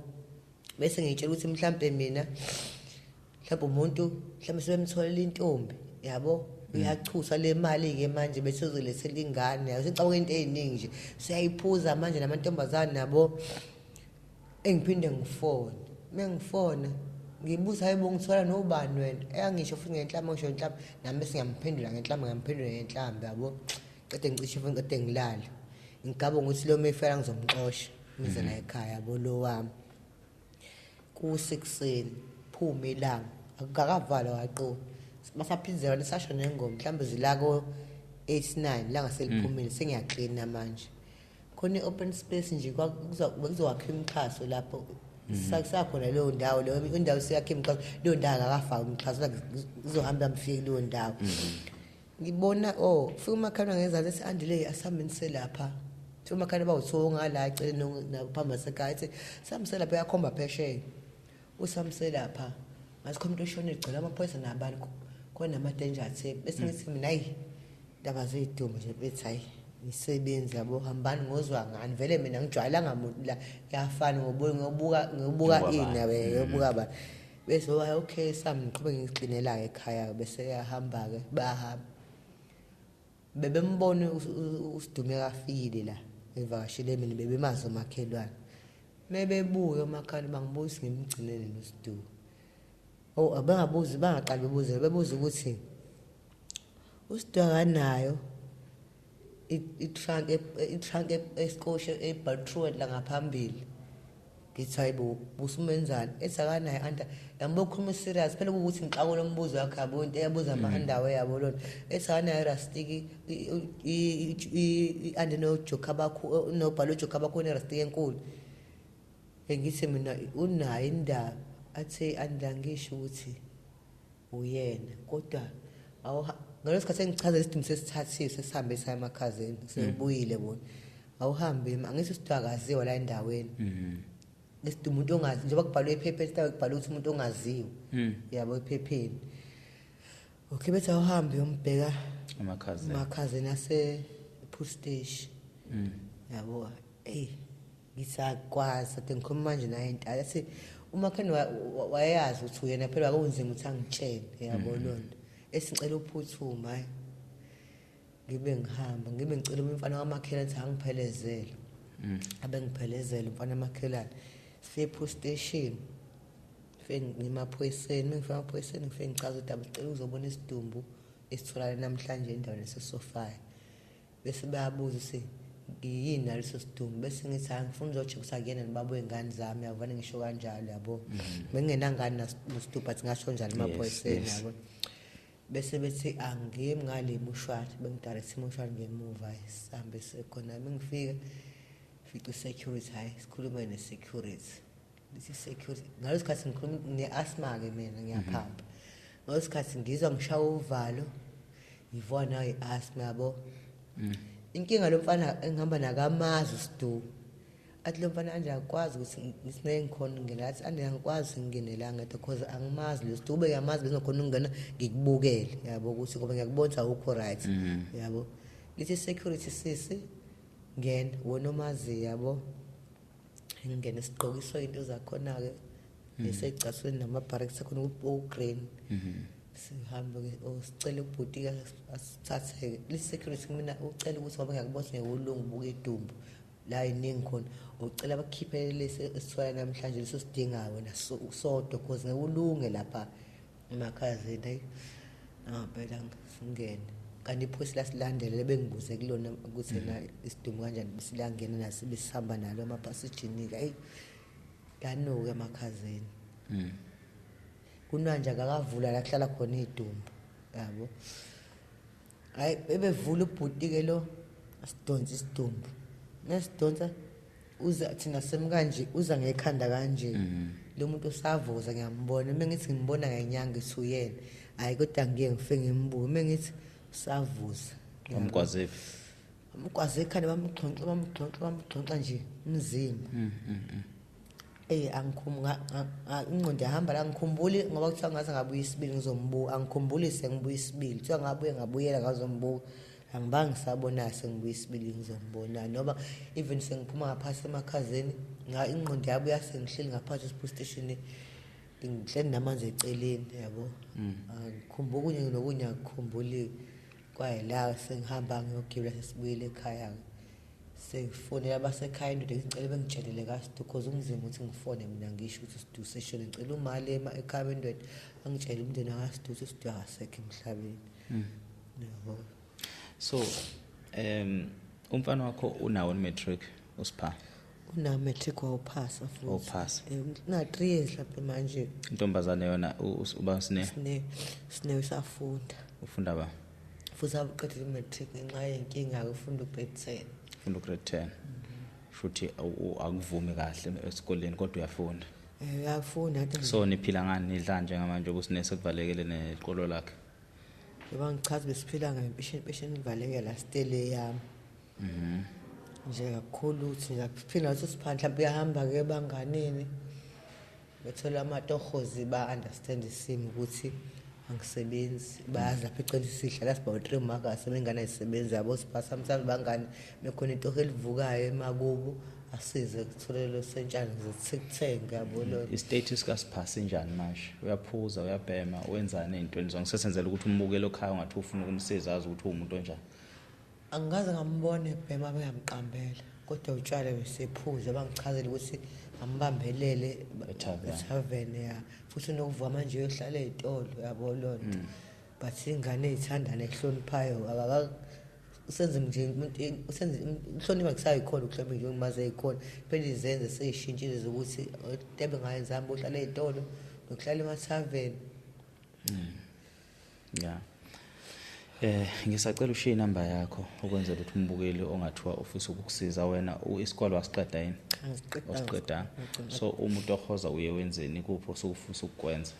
Bese ngiyitshela ukuthi mhlambe mina, mhlawumbe umuntu mhlawumbe sebemtholela intombi, yabo, uyachutha le mali-ke manje bese uzolethela ingane, yabo. Sicabanga into ey'ningi nje, siyayiphuza manje namantombazane nabo. Engiphinde ngifone, uma ngifona ngibuza, "Hayi bo, ngithola nobani wena?" Eyangisho futhi ngenhlamba, ngisho ngenhlamba nami, bese ngiyamphendula ngenhlamba, ngiyamphendula ngenhlamba, yabo. Qede ngicishe ifoni, qede ngilale, ngigaba ukuthi lo mefela ngizomxosha ngize la ekhaya, yabo. Lo wami kusekuseni phuma ilanga, akukakavalwa kaqo, basaphindela lisasho nengoma, mhlawumbe zilako 8 9, langa seliphumile, sengiyaklina manje. Khona i-open space nje, bekuzowakhiwa imixhaso lapho. Sakhona leyo ndawo, leyo indawo siyakhe imixhaso, leyo ndawo akafaki umxhaso, izohamba mfike leyo ndawo. Ngibona fika umakhelwane ngezansi ethi Andile asihambeni lapha. Fika umakhelwane bawuthiwa ngala eceleni naphambi kwasekhaya ethi sihambise lapha, uyakhomba phesheya. Usihambise lapha. Ngathi khona umuntu oshonile, gcwele amaphoyisa nabantu, khona nama-danger tape. Bese ngithi mina hayi indaba zey'dumbu nje bethi hayi ngisebenzi yabo, hambani ngozwa ngani, vele mina ngijwayelanga muntu la, kuyafana ngobuka ini yabe ngobuka ba. Bese hayi okay sami ngiqhubeke ngiklinela ekhaya, bese yahamba ke bahamba. Bebembona uSidumo kafikile la evakashele mina, bebemazi omakhelwane. Mebebuya omakhelwane bangibuza ngimgcinele noSidumo. Oh abangabuzi bangaqali bebuze, bebuza ukuthi uSidumo akanayo i-trunk esikoshe ebhaltruwe la ngaphambili. Ngithi hayibo busumenzani, ethi akanayo anta yambo khuluma serious phela ukuthi ngixakule umbuzo wakhe yabo, into eyabuza ama-andawo yabo lona. Ethi akanayo rastiki i-ande nojoka bakho nobhalo ojoka bakho nerastiki enkulu. Ngithi mina unayo indaba, athi anda ngisho ukuthi uyena kodwa ngaleso sikhathi engichaza isidumbu sesithathiwe sesihambe saya emakhazeni sebuyile bona. Awuhambe angithi sidakaziwa la endaweni. Isidumbu umuntu ongazi njengoba kubhalwe ephepheni, sitawe kubhalwe ukuthi umuntu ongaziwa. Yabo ephepheni. Okay bethi awuhambe uyombheka emakhazeni. Emakhazeni ase police station. Yabo hey ngisakwazi ade ngikhuluma manje naye into athi umakhani wayazi ukuthi uyena phela akunzima ukuthi angitshele yabo lonto. Esicela uphuthuma hayi ngibe ngihamba ngibe ngicela umfana wamakhelwane ukuthi angiphelezele. Abengiphelezele umfana wamakhelwane sifike police station, ngifike ngimaphoyiseni, mengifika emaphoyiseni ngifike ngichaza ukuthi abacela uzobona isidumbu esitholakala namhlanje endaweni yaseSofaya. Bese bayabuza ukuthi ngiyini naleso sidumbu, bese ngithi hayi ngifuna uzocheck ukuthi akuyena nibaba wey'ngane zami, yavane ngisho kanjalo yabo. Bengingenangane nosidumbu but ngasho njalo emaphoyiseni yabo. Bese bethi angiyemi ngale emushwari, bengidirect emushwari ngemuva sihambe sekhona. Mengifika fica i-security, hayi sikhulume ne-security. Lithi security ngaleso sikhathi ngikhuluma ne-asthma ke mina ngiyaphapha. Ngaleso sikhathi ngizwa ngishaya uvalo, ngivuka nayo i-asthma yabo. Inkinga lo mfana engihamba nakamazi uSidu. Athi lo mfana anje akwazi ukuthi ngisine ngikhona ukungena, athi anje angikwazi ukungena la ngedwa because angimazi lo Sidu, ube ngiyamazi bengizokhona ukungena ngikubukele yabo ukuthi ngoba ngiyakubona ukuthi awukho right yabo. Lithi security sisi ngena wena omazi yabo. Ngene sigqokiswa into zakhona ke esecathulweni nama-barracks akhona o-green. Sihambe ke sicela ubhuti asithathe le security mina ucela ukuthi ngoba ngiyakubona ngeke ubuka idumbu la iningi khona, ucela bakhiphe lesi esithola namhlanje leso sidingayo wena sodwa because ngeke ulunge lapha emakhazeni. Hayi ngempela singene kanti iphoyisa lasilandela lebengibuze kulona ukuthi na isidumbu kanjani silangena naso besihamba nalo amaphasijini. Hayi lanuka emakhazeni. Kunanje akakavula la kuhlala khona idumbu yabo. Hayi bebevula ubhuti ke lo asidonsa isidumbu, nesidonsa uza thina semi kanje uza ngekhanda kanje lo muntu usavuza ngiyambona. Mengithi ngimbona ngenyanga ithi uyena, hayi kodwa ngiye ngifike ngimbuke mengithi usavuza. Bamgwaze bamgwaze ekhanda, bamgxonxa bamgxonxa bamgxonxa nje umzimba. Angikhumbuka ingqondo yahamba la, ngikhumbuli ngoba kuthiwa ngaze ngabuya isibili ngizombuka, angikhumbuli sengibuya isibili, kuthiwa ngabuye ngabuyela ngazombuka, angibange ngisabona sengibuya isibili ngizombona. Noma even sengiphuma ngaphansi emakhazeni ingqondo yabuya sengihleli ngaphansi e-police station ngihleli namanzi eceleni yabo. Angikhumbuli okunye nokunye angikhumbuli kwayila sengihamba ngiyogibela sesibuyele ekhaya. Sengifonela abasekhaya indoda ngicela bengitshelele kaSidu because kunzima ukuthi ngifone mina ngisho ukuthi uSidu seshone, ngicela umali ekhaya bendoda angitshele umndeni kaSidu ukuthi uSidu akasekho emhlabeni. Yabo. So umfana wakho unawo matric usipha? Una matric wawuphasa futhi. Wawuphasa. Na 3 years lapha manje. Intombazane yona uba sine? Sine usafunda. Ufunda ba? Futhi awuqedile matric ngenxa yenkinga ufunda ugrade 10. Ufunda ugrade 10. Futhi akuvumi kahle esikoleni kodwa uyafunda. Uyafunda kodwa. So niphila ngani, nidla njengamanje ukuthi sekuvalekele neqolo lakhe? Njengoba ngichaza, besiphila ngempesheni, ivaleke la stele yami. Nje kakhulu ukuthi nje akuphila ngathi siphandle, mhlawumbe uyahamba-ke ebanganini, bethola amatohozi, ba-understand isimo ukuthi angisebenzi. Bayazi lapha eceleni sihlala sibawu-three makase bengane ayisebenzi, yabo. Sipha sometimes bangani bekhona itoho elivukayo emakubo, asize kutholele sentshana sikuthenge, yabo lo. I-status kaSipha sinjani manje? Uyaphuza, uyabhema, wenzani ey'ntweni zonke? Sesenzela ukuthi umbukeli okhaya ungathi ufuna ukumsiza azi ukuthi uwumuntu onjani. Angikaze ngambona ebhema, beyamqambela, kodwa utshwala besephuza. Bangichazela ukuthi ambambelele Ethaveni. Ethaveni, ya. Futhi unokuvuka manje uyohlala ey'tolo, yabo loo nto. But ingane ey'thanda nehloniphayo, usenze nje umuntu usenze uhlonipha kusayikhona ukuhlonipha nje umaze eyikhona phela. Izenze sey'shintshile zokuthi into ebengayenza, hamba uhlala ey'tolo nokuhlala emathaveni. Ya, ngisacela ushiye inamba yakho ukwenzela ukuthi umbukeli ongathiwa ufisa ukukusiza wena. Isikole wasiqeda yini? Angiqedanga. Wasiqeda. So umuntu ohoza uye wenzeni, kuphi osukufisa ukukwenza?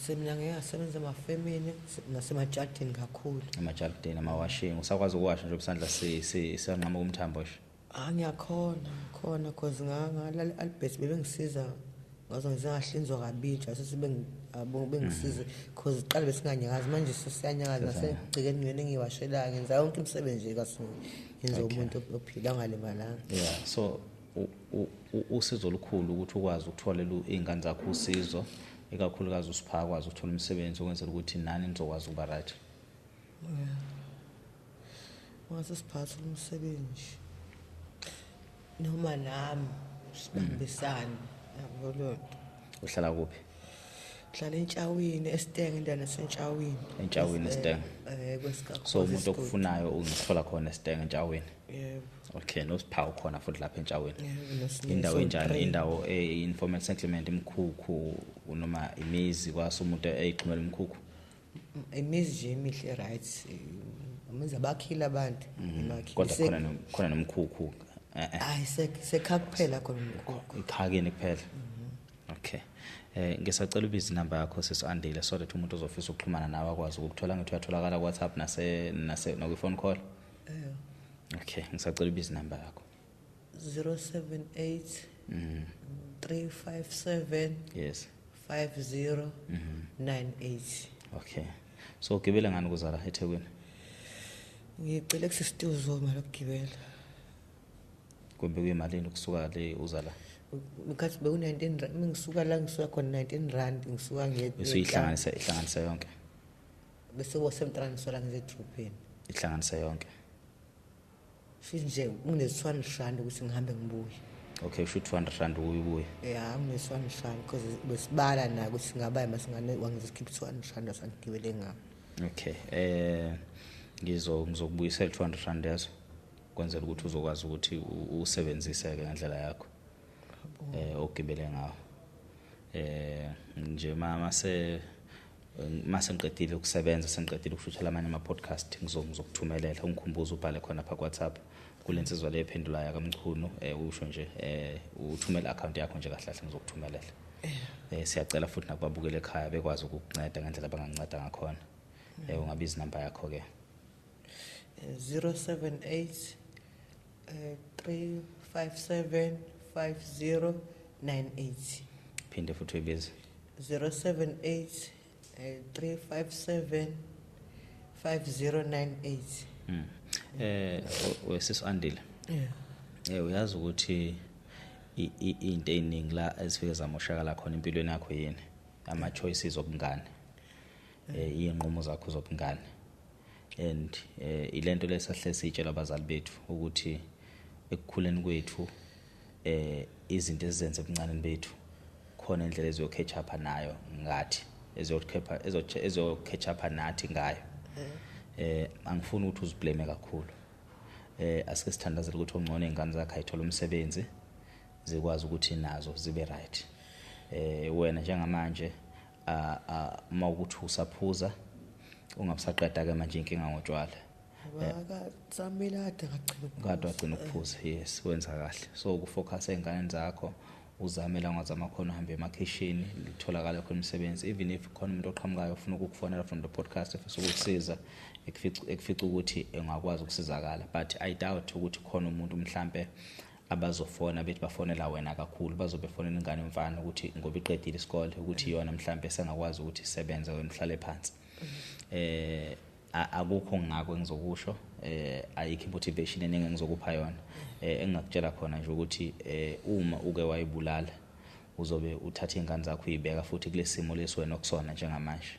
Mina ngeke ngasebenza emafemini nasemajardini kakhulu. Emajardini, amawashing. Usakwazi ukuwasha nje isandla siyanqamuka umthambo nje? Ah, ngiyakhona, khona, cause ngalala Albert, bebengisiza ngazo, ngize ngahlinzwa kabili nje, abo bengisize, cause qala besinganyakazi, manje sesiyanyakaza nasegcekeni ngene ngiwashelayo, ngenza yonke imisebenzi nje kasi ngenza umuntu ophila angalimalanga. Yeah, so usizo olukhulu ukuthi ukwazi ukutholela iy'ngane zakho usizo, ikakhulukazi usipha akwazi ukuthola umsebenzi ukwenzela ukuthi nani nizokwazi ukuba right. Mase siphatha umsebenzi noma nami sibambisane, yabo loo nto. Uhlala kuphi? Hlala entshawini esitenge, endaweni esentshawini. Entshawini, eSitenge. Kwesikakhozi. So umuntu okufunayo ungathola khona esitenge entshawini? Yebo. Okay, nosiphawu khona futhi lapha entshawini? Yebo, noSine. Indawo enjani? Three. Indawo e-informal settlement, imikhukhu noma imizi kwase umuntu eyixhumela umkhukhu? Imizi nje emihle, right, imizi abakhile abantu, emakhile. Kodwa khona nomkhukhu eh. Hayi, sekhaya kuphela khona umkhukhu. Ikhakeni kuphela. Okay, ngisacela ubize inamba yakho, sisi Andile, so that umuntu ozofisa ukuxhumana nawe akwazi ukukuthola. Ngithi uyatholakala ku WhatsApp nase nakwi phone call? Eh. Okay, ngisacela ubize inamba yakho. 078 357 5098. Okay, so ugibele ngani kuzala eThekwini? Ngicele kusisituzo mali okugibela. Kumbe kuyimalini ukusuka le uzala? Ngikhathi beku-19 rand ngisuka la ngisuka khona, 19 rand ngisuka. Usuyihlanganisa, ihlanganisa yonke? Bese kubo-7 rand ngisuka la ngize edrobheni. Ihlanganisa yonke. Futhi nje kune-200 rand ukuthi ngihambe ngibuye. Okay, usho 200 rand ubuye? Ya, kune-200 rand because besibala nayo ukuthi singaba masingane wangizokhipha 200 rand asangigibele ngawo. Okay, ngizokubuyisela 200 rand yazo kwenzela ukuthi uzokwazi ukuthi usebenzise ke ngendlela yakho ogibele ngawo. Nje mase mase ngiqedile ukusebenza, sengiqedile ukushuthela amanye ama podcast, ngizokuthumelela, ungikhumbuze ubhale khona pha ku WhatsApp kulensizwa le ephendulayo kaMchunu, usho nje uthumele account yakho nje kahle kahle, ngizokuthumelela. Siyacela futhi nakubabukela ekhaya bekwazi ukukunceda ngendlela abanganceda ngakhona. Ungabiza inamba yakho ke. 078 357 5098. Phinde futhi uyibize. 078 357 5098. Wesisi Andile. Yeah. Uyazi ukuthi into eziningi la ezifike zamoshakala khona empilweni yakho yini? Ama choices obungane. Iy'nqumo zakho zobungane. And ilento lesahle sitshela abazali bethu ukuthi ekukhuleni kwethu izinto ezizenze ebuncaneni bethu khona indlela eziyo catch up nayo ngathi, eziyokhepha ezo catch up nathi ngayo. Angifuni ukuthi uziblame kakhulu. Asike sithandazele ukuthi ongcono izingane zakhe ayithola umsebenzi, zikwazi ukuthi nazo zibe right. Wena njengamanje uma ukuthi usaphuza, ungabusaqeda ke manje inkinga ngotshwala. Bakatsamile kade ngagcina. Kade wagcina ukuphuza, yes, wenza kahle. So ukufocus ey'nganeni zakho. Uzame la ungazama khona, uhambe emakhishini, litholakala khona imisebenzi. Even if khona umuntu oqhamukayo ufuna ukukufonela from the podcast, efisa ukukusiza, ekufica ukuthi engakwazi ukusizakala, but I doubt ukuthi khona umuntu mhlambe abazofona bethi bafonela wena kakhulu. Bazobe befonela ingane yomfana ukuthi ngoba iqedile isikole, ukuthi iyona mhlambe sengakwazi ukuthi isebenze, wena uhlale phansi. Akukho ngako engizokusho, ayikho motivation eningi engizokupha yona. Engingakutshela khona nje ukuthi uma uke wayibulala, uzobe uthatha ingane zakho uyibeka futhi kulesimo lesi wena okusona njengamanje.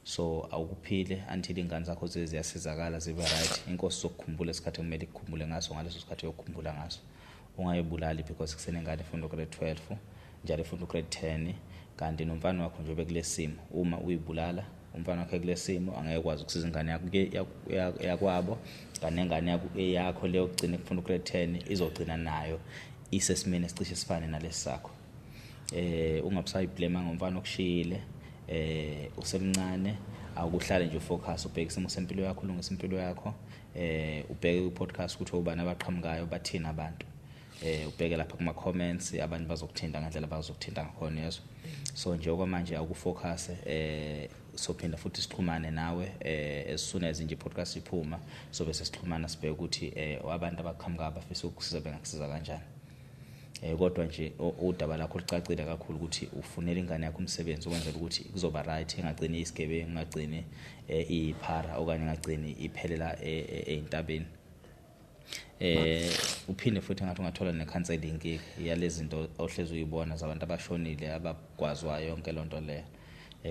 So awukuphile until ingane zakho zize ziyasizakala, zibe right. Inkosi izokukhumbula isikhathi ekumele ikukhumbule ngaso, ngaleso sikhathi uyokukhumbula ngaso. Ungayibulali, because kusenengane efunda grade 12, njalo efunda grade 10, kanti nomfana wakho nje bekulesimo. Uma uyibulala umfana wakhe kulesimo, angeke ukwazi ukusiza ingane yakho yakwabo, kanti nengane yakho leyo kugcina kufunda grade 10 izogcina nayo isesimeni esicishe sifane nalesi sakho. Ungabusayiblame ngomfana okushiyile, usemncane. Akuhlale nje ufocus, ubheke isimo sempilo yakho, ulungise impilo yakho. Ubheke ku-podcast ukuthi obani abaqhamukayo, bathini abantu. Ubheke lapha kuma comments, abantu bazokuthinta ngendlela bazokuthinta ngakhona, yezo. So nje okwamanje akufocus. Sophinda futhi sixhumane nawe as soon as nje podcast iphuma, sobe sesixhumana, sibheke ukuthi abantu abaqhamukayo abafisa ukusiza bengakusiza kanjani. Kodwa nje udaba lakho lucacile kakhulu ukuthi ufunela ingane yakho umsebenzi ukwenzela ukuthi kuzoba right, ingagcini isigebengu, ingagcini iphara, okanye ingagcini iphelela eyintabeni. Uphinde futhi ngathi ungathola ne-counseling yalezi zinto ohlezi uyibona zabantu abashonile, abagwazwayo, yonke lonto leyo,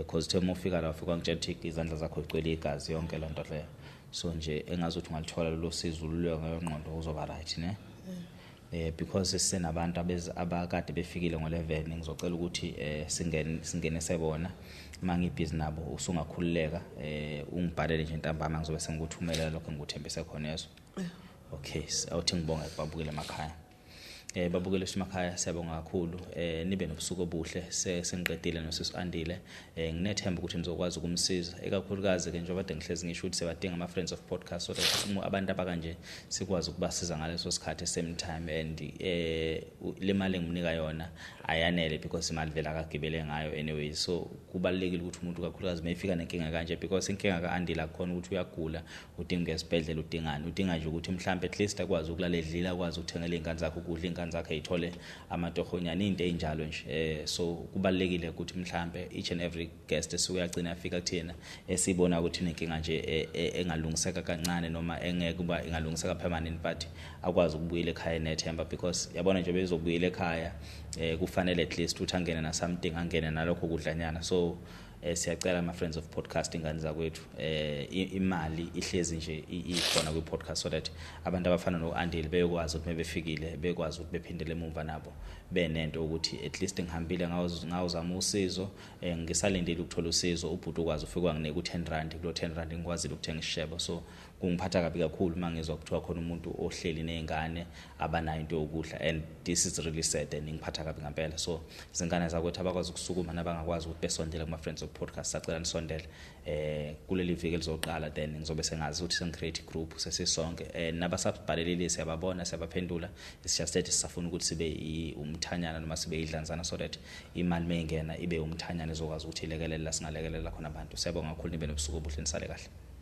cause uthe uma ufika la ufika ngitshela ukuthi izandla zakho zigcwele igazi, yonke lonto leyo. So nje engazuthi ungalithola lolo sizo, ululeko ngengqondo, uzoba right, ne? Because sisenabantu abakade befikile ngo11, ngizocela ukuthi singene sebona mangibhizi nabo. Usungakhululeka, ungibhalele nje ntambama, ngizobe sengikuthumela lokho engikuthembise khona, yeso. Okay, awuthi ngibonge kubabukele emakhaya. Babukele emakhaya, siyabonga kakhulu. Nibe nobusuku obuhle. Sengiqedile nosisi Andile. Nginethemba ukuthi nizokwazi ukumsiza, ekakhulukazi ke njengoba kade ngihlezi ngisho ukuthi siyabadinga ama friends of podcast, so that abantu abakanje sikwazi ukubasiza ngaleso sikhathi, same time. And le mali engimnika yona ayanele, because imali vele akagibele ngayo anyway. So kubalulekile ukuthi umuntu, kakhulukazi mayifika nenkinga kanje, because inkinga kaAndile akukhona ukuthi uyagula, udinga esibhedlela, udingani, udinga nje ukuthi mhlambe at least akwazi ukulala edlila, akwazi ukuthengela iy'ngane zakhe ukudla, iy'ngane zakhe ey'thole amatohonyana, into ey'njalo nje. So kubalulekile ukuthi mhlambe each and every guest esuke yagcina yafika kuthina, esibona ukuthi inenkinga nje engalungiseka kancane noma engeke kuba ingalungiseka permanent, but akwazi ukubuyela ekhaya enethemba, because yabona nje bezobuyela ekhaya, kufanele at least ukuthi angene na something, angene nalokho kudlanyana. So siyacela ama friends of podcast, ingane zakwethu, imali ihlezi nje ikhona kwi podcast, so that abantu abafana noAndile beyokwazi ukuthi mebefikile bekwazi ukuthi bephindele emuva nabo benento ukuthi at least ngihambile ngawuzama usizo, ngisalindile ukuthola usizo, ubhuti ukwazi ufika wanginika u10 rand, kulo 10 rand ngikwazile ukuthenga isishebo. So kungiphatha kabi kakhulu uma ngizwa kuthiwa khona umuntu ohleli nezingane abanayo into yokudla, and this is really sad and ngiphatha kabi ngempela. So izingane zakwethu abakwazi ukusukuma nabangakwazi ukuthi besondele kuma friends of podcast, sacela nisondele kuleli viki elizoqala. Then ngizobe sengazi ukuthi sengicreate group sesisonke. Nabasabhalelile siyababona, siyabaphendula. It's just that sisafuna ukuthi sibe umthanyana noma sibe idlanzana, so that imali mayingena ibe umthanyana ezokwazi ukuthi ilekelele la singalekelela khona abantu. Siyabonga kakhulu, nibe nobusuku obuhle, nisale kahle.